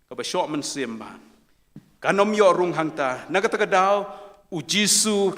Kaba shoh mynsiem bha. Kan ym ïoh rung hangta. Na kata ka daw, U Jisu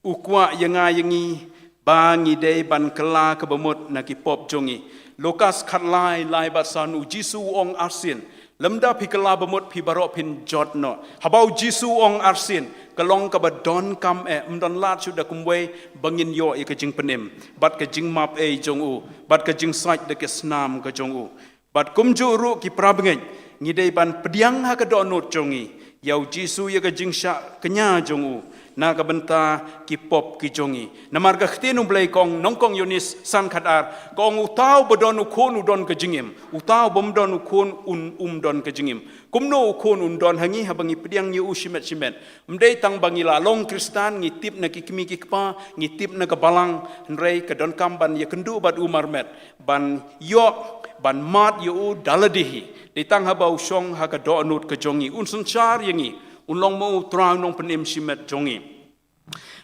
u kwah ïa nga ïa ngi ba ngi dei ban kylla kaba mut na ki pop jong ngi. Lukas khatlai, lai bad san, U Jisu u ong arsien, lymda phi kylla ba mut phi baroh phin jot noh. Haba U Jisu u ong arsien, ka long kaba donkam eh, ym don lad shuh da kumwei ba ngin ïoh ïa ka jingpynim bad ka jingmap ei jong u bad ka jingsait da ka snam ka jong u. Bad kumjuh ruh ki parabangeit, ngi dei ban pdiang ha ka dohnud jong ngi ïa U Jisu, ïa ka jingshah kñia jong u na ka bynta ki pop ki jong ngi. Namar ka ktien U Blei ka ong, nyngkong Ïoannis san khatar, ka ong, uta uba don u khun u don ka jingim, uta ubym don u khun un, um don ka jingim. Kumno u khun un don ha ngi? Haba ngi pdiang ïa u shimet shimet. Ym dei tang ba ngi la long Khristan, ngi tip na ki kmie ki kpa, ngi tip na ka balang, hynrei ka donkam ban ïakynduh bad u marmet, ban ïoh, ban mad ïa u da lade hi. Dei tang haba u shong ha ka dohnud ka jong ngi, un synshar ïa ngi, un long ma u Trai u nongpynim shimet jong ngi.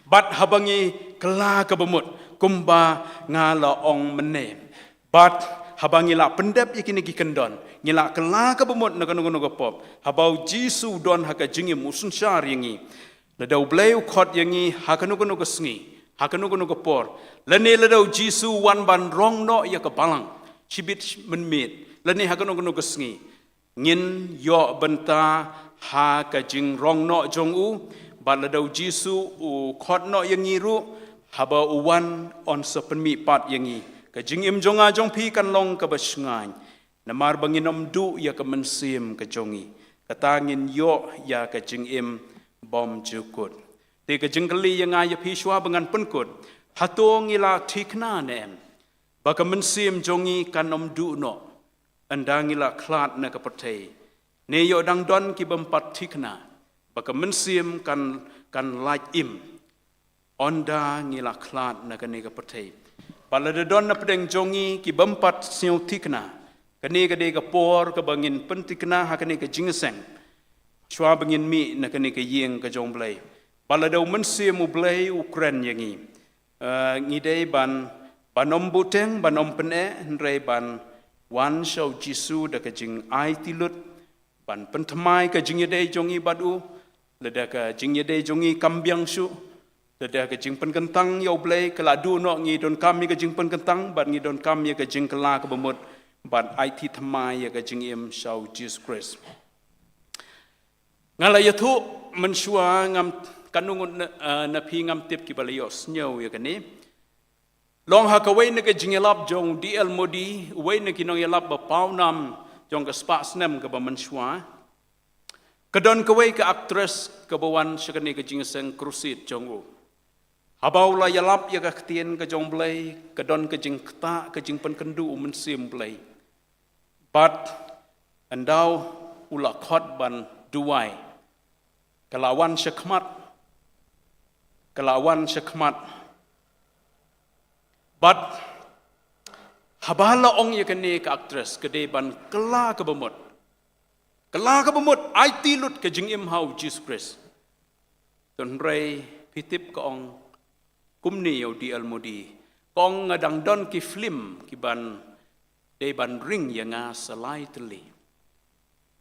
Bad haba ngi kylla kaba mut, kumba nga la ong mynne. Bad haba ngi la pyndep ïa kine ki kyndon, Ngi la kylla kaba mut na kano kano ka pop. Haba u Jisu u don ha ka jingim, u synshar ïa ngi. Lada U Blei u khot ïa ngi ha kano kano ka sngi, ha kano kano ka por, lane lada u Jisu u wan ban rong noh ïa ka balang shibit mynmiet, lane ha kano kano ka sngi, ngin ïoh bynta ha ka jingrong noh jong u. Bad lada u Jisu u khot noh ïa ngi ruh, haba u wan, un sa pynmih pat ïa ngi. Ka jingim jong nga jong phi kan long kaba shngaiñ, namar ba ngin ym duh ïa ka mynsiem ka jong ngi. Kata ngin ïoh ïa ka jingim bymjukut. Te ka jingkylli ïa nga ïa phi shuwa ba ngan pynkut, hato ngi la thikna ne em ba ka mynsiem jong ngi kan ym duh noh ynda ngi la khlad na ka pyrthei? Ne ïoh dang don ki bym pat thikna ba ka mynsiem kan, kan lait im ynda ngi la khlad na kane ka pyrthei? Bad lada don na pdeng jong ngi ki bym pat sngew thikna, kane ka dei ka por kaba ngin pynthikna ha kane ka jingïaseng shuwa ba ngin mih na kane ka ïing ka jong U Blei. Bad lada u Mynsiem U Blei u kren ïa ngi, eh, ngi dei ban, ban ym buteng, ban ym pyneh, hynrei ban wan sha u Jisu da ka jingaiti lut, ban pynthymmai ka jingïadei jong ngi bad u. Lada ka jingïadei jong ngi kam biang shuh, lada ka jingpynkyntang ïa U Blei ka la duh noh, ngi donkam ïa ka jingpynkyntang bad ngi donkam ïa ka jingkylla kaba mut ban aiti thymmai ïa ka jingim sha u Jisu Khrist. Nga la ïathuh mynshuwa, ngam, katno ngut na, eh, na phi ngam tip kiba la ïohsngew ïa kane. Long ha kawei na ka jingïalap jong u D L Moody, uwei na ki nongïalap ba pawnam jong ka spah snem kaba mynshuwa. Ka don kawei ka actress kaba wan sha kane ka jingïaseng crusade jong u. Haba u la ïalap ïa ka ktien ka jong U Blei, ka don ka jingktah, ka jingpynkynduh u Mynsiem U Blei. Bad ynda u la khot ban duwai, ka la wan sha khmat. Ka la wan sha khmat. Bad haba la ong ïa kane ka actress, ka dei ban kylla kaba mut. Kylla kaba mut, aiti lut ka jingim ha u Jisu Khrist. Hynrei phi tip ka ong kumne ïa u D L Moody. Ka ong, nga dang don ki film kiban dei ban ring ïa nga sa lai tylli.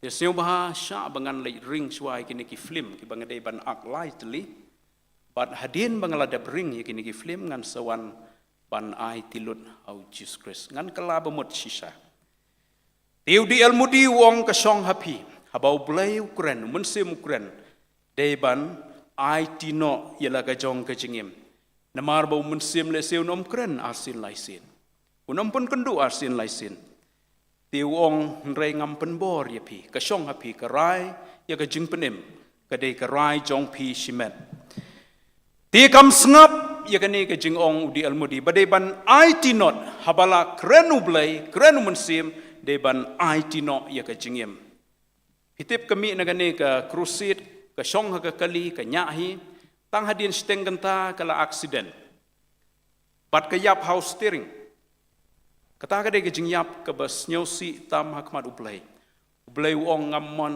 Te sngewbha shah ba ngan leit ring shuwa ïa kine ki film kiba nga dei ban ak lai tylli. Bad hadien ba nga la dep ring ïa kine ki film, ngan sa wan ban aiti lut ha u Jisu Khrist. Ngan kylla ba mut shisha. Te u D L Moody u ong, ka shong ha phi, haba U Blei u kren, u Mynsiem u kren, dei ban aiti noh ïa la ka jong ka jingim. Namar ba u Mynsiem lehse un ym kren arsien laisien. Un ym pynkynduh arsien laisien. Te u ong, hynrei ngam pynbor ïa phi, ka shong ha phi, ka rai ïa ka jingpynim ka dei ka rai jong phi shimet. Te kam sngap ïa kane ka jingong u D L Moody ba dei ban aiti noh, haba la kren U Blei, kren u Mynsiem, dei ban aiti noh ïa ka jingim. Phi tip, ka mih na kane ka crusade, ka shong ha ka kali, ka ñiah hi, tang hadien shiteng kynta ka la accident. Bad ka ïap ha u steering. Kata ka dei ka jingïap kaba sngewsih tam ha khmat U Blei. U Blei u ong, ngam mon,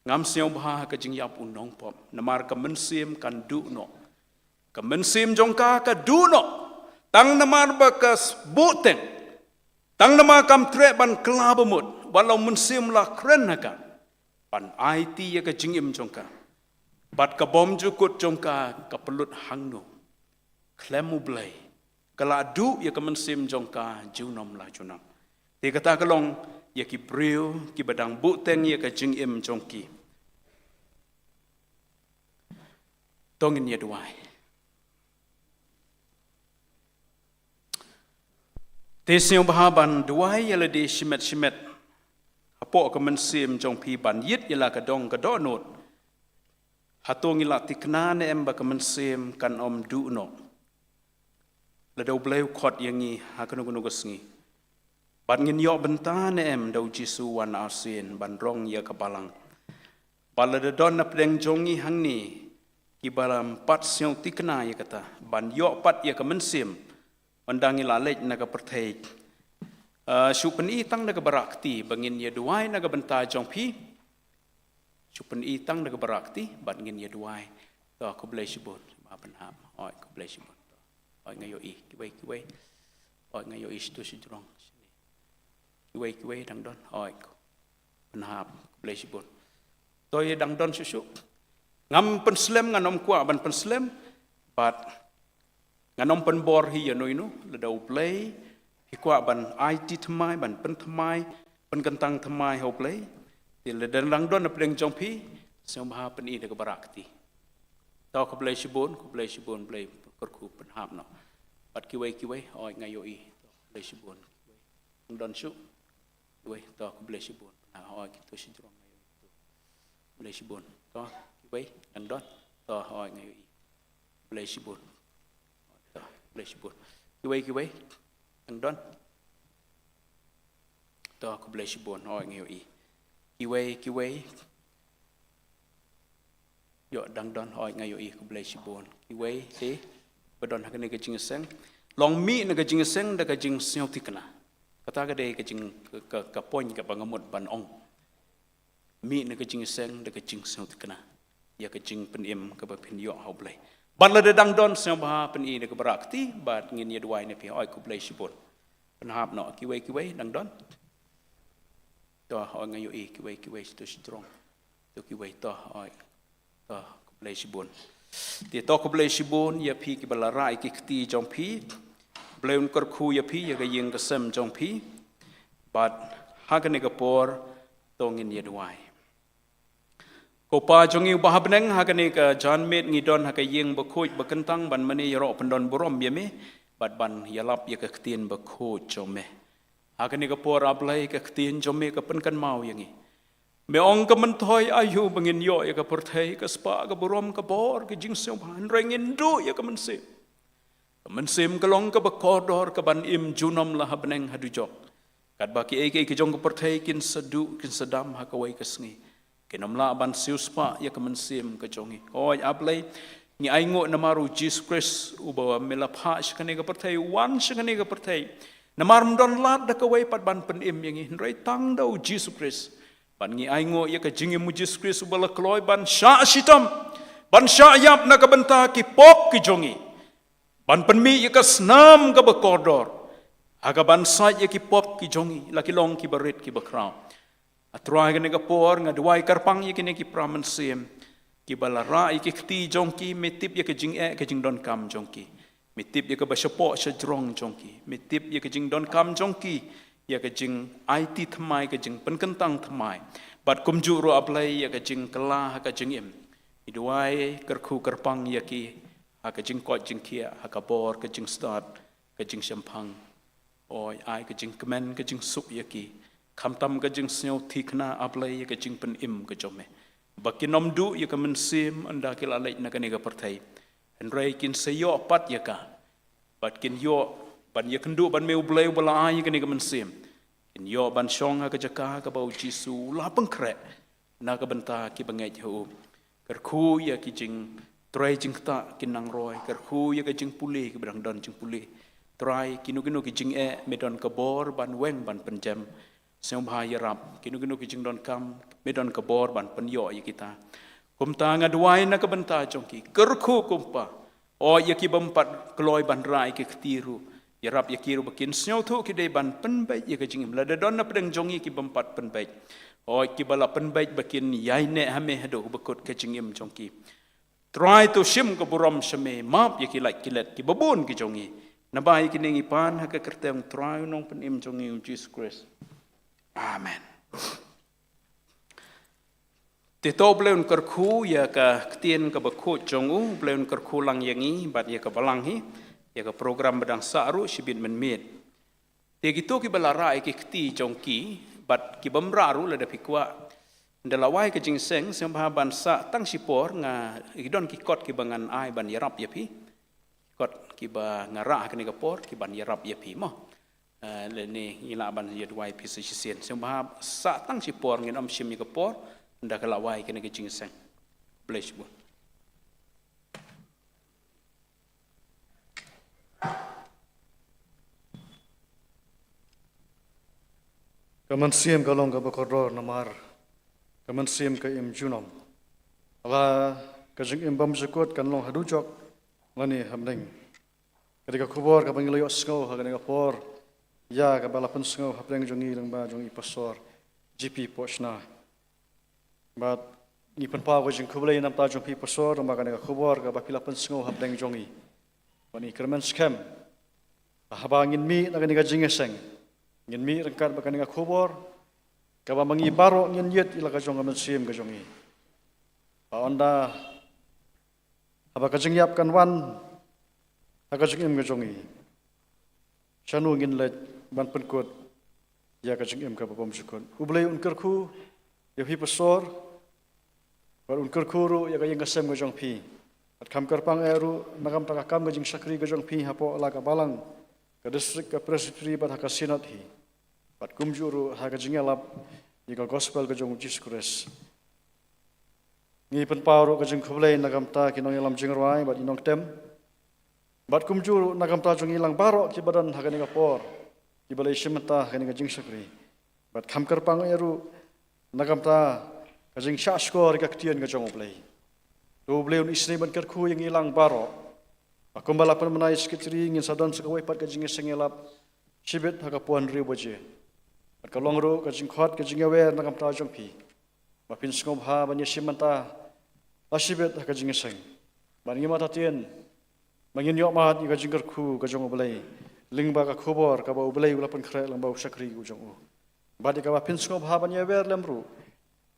ngam sngewbha ha ka jingïap u nongpop. Namar ka mynsiem kan duh noh. Ka mynsiem jong ka ka duh noh. Tang namar ba ka s-, buhteng. Tang namar kam treh ban kylla ba mut. Wat la u Mynsiem la kren ha ka ban aiti ïa ka jingim jong ka. Bad ka bymjukut jong ka ka pynlut hangno? Khlem U Blei. Ka la duh ïa ka mynsiem jong ka junom la junom. Te kata ka long ïa ki briew kiba dang buhteng ïa ka jingim jong ki. To ngin ïa duwai. Te sngewbha ban duwai ïa lade shimet shimet. Hapoh ka mynsiem jong phi ban ïit ïa la ka dong ka dohnud. Hato ngi la thikna ne em ba ka mynsiem kan ym duh noh? Lada U Blei u khot ïa ngi ha kano kano ka sngi. Bad ngin ïoh bynta ne em da u Jisu wan arsien ban rong ïa ka balang. Bad lada don na pdeng jong ngi hangne kiba lam pat sngew thikna ïa kata, ban ïoh pat ïa ka mynsiem ynda ngi la leit na ka pyrthei. Ah, shu pyni tang da kaba rah kti ba ngin ïa duwai na ka bynta jong phi. Shu pyni tang da kaba rah kti bad ngin ïa duwai. To, khublei shibun. Ba pynhap. Oi, khublei shibun. Oi, nga ïohi kiwei kiwei. Oi, nga ïohi shitu shijrong. Kiwei kiwei dang don, oi. Pynhap, khublei shibun. To ïa dang don shuh shuh. Ngam pynslem, ngan ym kwah ban pynslem, bad ngan ym pynbor hi ïa no ïa no, lada U Blei, phi kwah ban aiti thymmai, ban pynthymmai, pynkyntang thymmai ha U Blei. Te lada dang don na pdeng jong phi, sngewbha pyni da kaba rah kti. To khublei shibun, khublei shibun, Blei kyrkhu pynhap noh. Bad kiwei kiwei, oi nga ïohi. To khublei shibun. Dang don shuh. Kiwei, to khublei shibun. Pynhap, oi kito shajrong nga ïohi. Khublei shibun. To kiwei, dang don. To oi nga ïohi. Khublei shibun. To khublei shibun. Kiwei kiwei, dang don. To khublei shibun, oi nga ïohi. Kiwei kiwei. Ïoh dang don, oi nga ïohi, khublei shibun. Kiwei te ba don ha kane ka jingïaseng, long mih na ka jingïaseng da ka jingsngewthikna. Kata ka dei ka jing, ka, ka, ka point kaba nga mut ban ong. Mih na ka jingïaseng da ka jingsngewthikna ïa ka jingpynim kaba phin ïoh ha U Blei. Bad lada dang don, sngewbha pyni da kaba rah kti, bad ngin ïa duwai na phi, oi khublei shibun. Pynhap noh, kiwei kiwei dang don. To oi nga ïohi, kiwei kiwei, to shajrong. To kiwei, to oi. To khublei shibun. Te to khublei shibun ïa phi kiba la rah ïa ki kti jong phi. Blei un kyrkhu ïa phi, ïa ka ïing ka sem jong phi. Bad ha kane ka por, to ngin ïa duwai. Ko Pa jong ngi uba ha bneng, ha kane ka janmiet ngi don ha ka ïing bakhuid bakyntang ban mane ïaroh pyndon burom ïa me bad ban ïalap ïa ka ktien bakhuid jong me. Ha kane ka por, A Blei, ka ktien jong me ka pynkynmaw ïa ngi. Me ong, ka myntoi aïu ba ngin ïoh ïa ka pyrthei, ka spah, ka burom, ka bor, ka jingsngewbha, hynrei ngin duh ïa ka mynsiem. Ka mynsiem ka long kaba kordor, kaban im junom la ha bneng ha dujok. Katba kiei kiei ki jong ka pyrthei kin sa duh, kin sa dam ha kawei ka sngi, kin ym lah ban siewspah ïa ka mynsiem ka jong ngi. Oi A Blei, ngi ainguh namar U Jisu Khrist uba me la phah sha kane ka pyrthei, u wan sha kane ka pyrthei. Namar ym don lad da kawei pat ban pynim ïa ngi, hynrei tang da U Jisu Khrist. Bad ngi ainguh ïa ka jingim U Jisu Khrist uba la kloi ban shah shitom, ban shah ïap na ka bynta ki pop ki jong ngi. Ban pynmih ïa ka snam kaba kordor ha kaban sait ïa ki pop ki jong ngi, la ki long kiba rit kiba khraw. A Trai, kane ka por nga duwai kyrpang ïa kine ki para mynsiem kiba la rah ïa ki kti jong ki, me tip ïa ka jingeh ka jingdonkam jong ki. Me tip ïa kaba shapoh shajrong jong ki. Me tip ïa ka jingdonkam jong ki ïa ka jingaiti thymmai, ka jingpynkyntang thymmai. Bad kumjuh ruh A Blei ïa ka jingkylla ha ka jingim. Ngi duwai kyrkhu kyrpang ïa ki ha ka jingkoit jingkhiah, ha ka bor, ka jingstad, ka jingshemphang. Oi, ai ka jingkmen, ka jingsuk ïa ki. Khamtam ka jingsngewthikna, A Blei, ïa ka jingpynim ka jong me, ba kin ym duh ïa ka mynsiem ynda ki la leit na kane ka pyrthei, hynrei kin sa ïoh pat ïa ka. Bad kin ïoh ban ïakynduh bad me, U Blei uba la ai ïa kane ka mynsiem. Kin ïoh ban shong ha ka jaka kaba U Jisu u la pynkhreh na ka bynta kiba ngeit ha u. Kyrkhu ïa ki jingtrei jingktah ki nang roi, kyrkhu ïa ka jingpule kiba dang don jingpule. Trai, kino kino ki jingeh, me don ka bor ban weng ban pynjem. Sngewbha ïarap, kino kino ki jingdonkam, me don ka bor ban pynïoh ïa kita. Kumta nga duwai na ka bynta jong ki, kyrkhu, Kpa. Oi, ïa ki bym pat kloi ban rah ïa ki kti ruh, ïarap ïa ki ruh ba kin sngewthuh ki dei ban pynbeit ïa ka jingim. Lada don na pdeng jong ngi ki bym pat pynbeit, oi, kiba la pynbeit ba kin ïaineh ha me haduh ba kut ka jingim jong ki. Trai, to shim ka burom sha me, map ïa ki lait ki let kiba bun ki jong ngi. Naba ïa kine ngi pan ha ka kyrteng Trai u Nongpynim jong ngi U Jisu Khrist. Amen. Te to U Blei un kyrkhu ïa ka ktien kaba khuid jong u, U Blei un kyrkhu lang ïa ngi bad ïa ka balang hi, ïa ka program ba dang sah ruh shibit mynmiet. Te kito kiba la rah ïa ki kti jong ki bad ki bym rah ruh, lada phi kwah, ynda la wai ka jingïaseng, sngewbha ban sah tang shipor, nga, ki don ki kot kiba ngan ai ban ïarap ïa phi. Kot kiba nga rah ha kane ka por, ki ban ïarap ïa phi mo. Eh, lane ngi lah ban ïa duwai phi sa shisien. Sngewbha sah tang shipor, ngin ym shim ïa ka por ynda ka la wai kane ka jingïaseng. Bless you. Ka mynsiem ka long kaba kordor namar ka mynsiem ka im junom. La ka jingim bymjukut kan long ha dujok lane ha bneng. Ka dei ka khubor kaba ngi la ïohsngew ha kane ka por ïa kaba la pynsngew hapdeng jong ngi lyngba jong i Pastor G P Pohshna. Bad ngi pynpaw ka jingkhublei namta jong phi Pastor, namar kane ka khubor kaba phi la pynsngew hapdeng jong ngi. Bad ngi kyrmen skhem, haba ngin mih na kane ka jingïaseng, ngin mih ryngkat bad kane ka khubor kaba ma ngi baroh ngin ïit ïa la ka jong ka mynsiem ka jong ngi. Ba ynda haba ka jingïap kan wan ha ka jingim ka jong ngi, shano ngin leit ban pynkut ïa ka jingim kaba bymjukut? U Blei un kyrkhu ïa phi Pastor, bad un kyrkhu ruh ïa ka ïing ka sem ka jong phi. Bad kham kyrpang eh ruh na ka bynta ka kam ka jingshakri ka jong phi hapoh la ka balang, ka district, ka presbytery bad ha ka synod hi. Bad kumjuh ruh ha ka jingïalap ïa ka gospel ka jong u Jisu Khrist. Ngi pynpaw ruh ka jingkhublei na ka bynta ki nongïalam jingrwai bad i nongtem. Bad kumjuh ruh na ka bynta jong ngi lang baroh kiba don ha kane ka por, kiba la ïashim bynta ha kane ka jingshakri. Bad kham kyrpang eh ruh na ka bynta ka jingshahshkor ïa ka ktien ka jong u Blei. To u Blei un isynei ban kyrkhu ïa ngi lang baroh. Ba kumba la pynbna ïa i Secretary, ngin sa don sa kawei pat ka jingïaseng ïalap shibit ha ka por hynriew baje. Bad ka long ruh ka jingkhot ka jingïawer na ka bynta jong phi, ba phin sngewbha ban ïashim bynta la shibit ha ka jingïaseng. Bad ngi mata tien ba ngin ïohmad ïa ka jingkyrkhu ka jong u Blei lyngba ka khubor kaba u Blei u la pynkhreh lyngba u shakri u jong u. Bad ïa kaba phin sngewbha ban ïawer lem ruh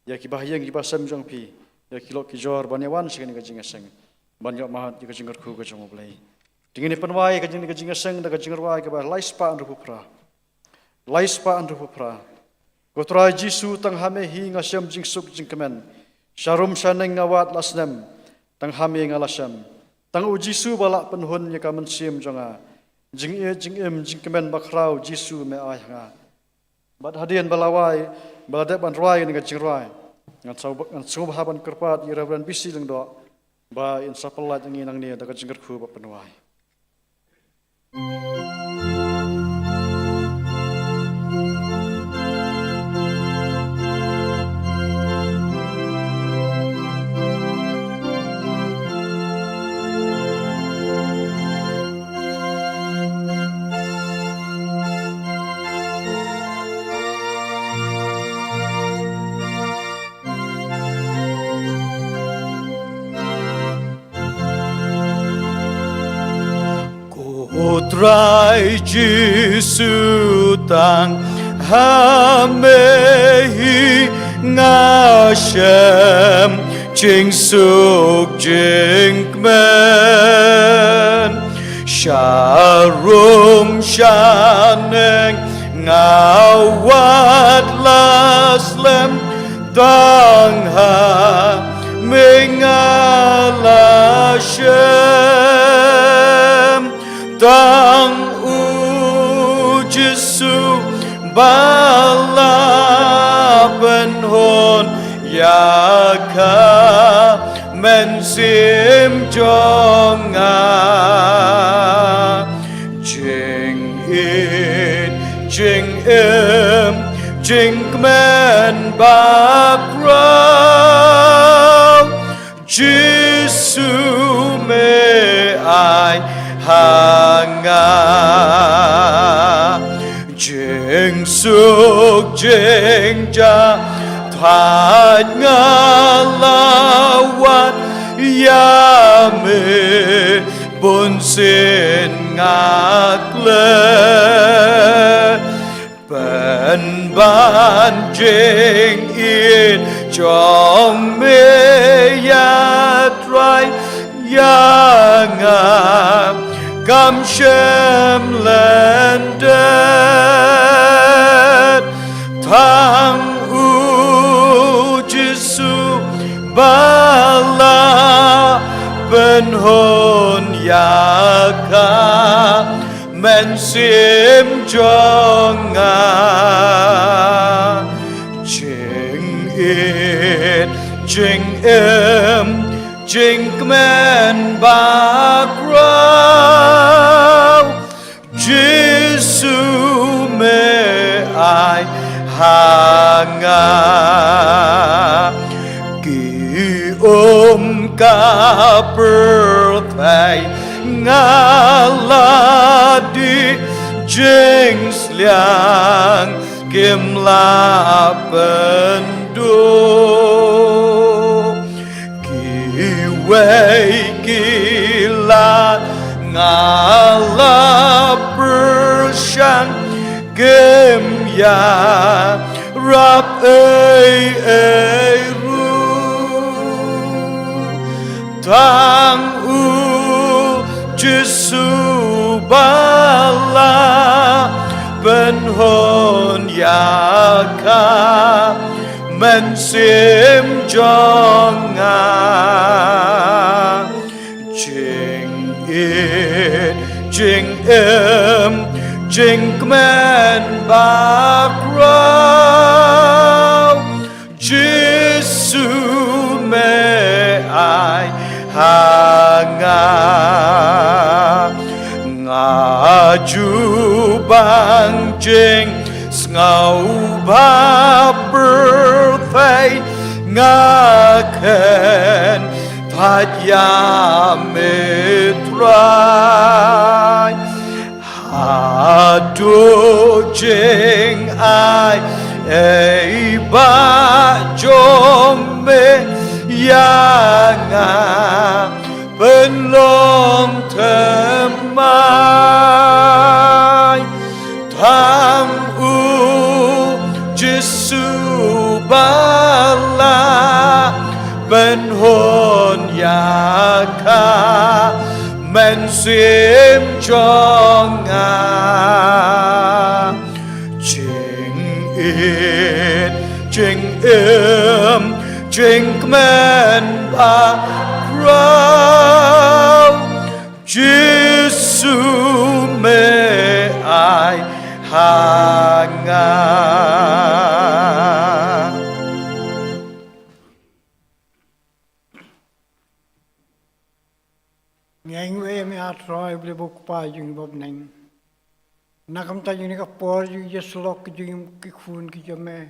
ïa kiba ha ïing kiba sem jong phi, ïa ki lok ki jor ban ïawan sha kane ka jingïaseng, ban ïohmad ïa ka jingkyrkhu ka jong u Blei. Te ngin ïa pynwai ïa ka jing, ka jingïaseng da ka jingrwai kaba lai spah hynriewphew phra. Lai spah hynriewphew phra. Ko Trai Jisu, tang ha me hi nga shem jingsuk jingkmen. Sharum shaneng nga wad la snem, tang ha me nga la shem. Tang u Jisu ba lah pynhun ïa ka mynsiem jong nga. Jingïeit jingim jingkmen bakhraw Jisu me ai ha nga. Bad hadien ba la wai, ba la dep ban rwai ïa ka jingrwai, ngan sngewbha, ngan sngewbha ban kyrpad ïa i Reverend B C Lyngdoh ba in sa pyllait ïa ngi nangne da ka jingkyrkhu ba pynwai. Ko Trai Jisu, tang ha me hi nga shem jingsuk jingkmen. Sharum shaneng nga wad la slem, tang ha me nga la shem. Tang u Jisu ba la pynhun ïa ka mynsiem jong nga. Jingïeit jingim jingkmen bakhraw Jisu me ai ha nga. Jingsuk jingjia thait nga la wad ïa me, bunsien nga klet. Pynban jingïeit jong me, ïa Trai, ïa nga kam shym lyndet. Tang u Jisu ba la pynhun ïa ka mynsiem jong nga. Jingïeit jingim jingkmen bakhraw Jisu me ai ha nga. Ki um ka pyrthei nga la dih Jingsliang kim lah pynduh. Kiwei ki lad nga la pyrshang, kim ïarap ei ei ruh. Tang u Jisu ba la pynhun ïa ka mynsiem jong nga. Jingit, jingim, jingkmen bakhraw, Jisu me ai ha nga. Nga ju bang jingsngewbha pyrthei, nga kyntait ïa me Trai. Haduh jingai ei ba jong me ïa nga, pynlong thymmai. Tang u Jisu ba la pynhun ïa ka mynsiem jong nga. Jingit, jingim, jingkmen bakhraw, Jisu me ai ha nga. Ngi ai nguh ïa me, A Trai, U Blei ba u Kpa jong ngi ba bneng, na ka bynta jong kane ka por jong ka jingïasyllok ka jong ki khun ki jong me,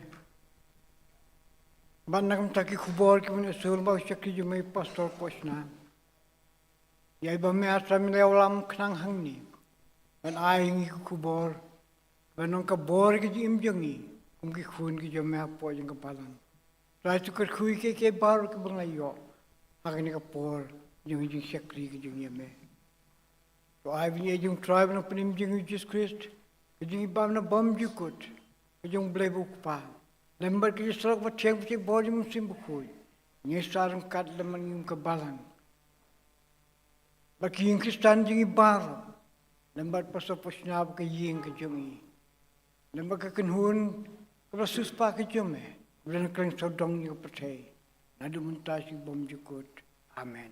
bad na ka bynta ki khubor kiba ngi ïohsngew lyngba u shakri jong me Pastor Poshna. Ïa i ba me, A Trai, me la ïalam khnang hangne ban ai ha ngi ka khubor, ban long ka bor ka jingim jong ngi kum ki khun ki jong me hapoh jong ka balang. Trai, to kyrkhu ïa kiei kiei baroh kiba ngi la ïoh ha kane ka por jong ka jingshakri ka jong ngi ïa me. To ai ba ngi ïa jong Trai ba ngi pynim jong ngi Jisu Khrist, ka jong i Bam na bymjukut, ka jong U Blei ba u Kpa, lem bad ka jingïasyllok ba thiang ba shait bor jong u Mynsiem Bakhuid, ngi sa ryngkat lem bad ngi kum ka balang. Bad ki ïing Khristan jong ngi baroh, lem bad Pastor Poshna bad ka ïing ka jong i, lem bad ka kynhun kaba la siewspah ka jong me, ba la kren sawdong ïa ka pyrthei, naduh mynta sha bymjukut. Amen.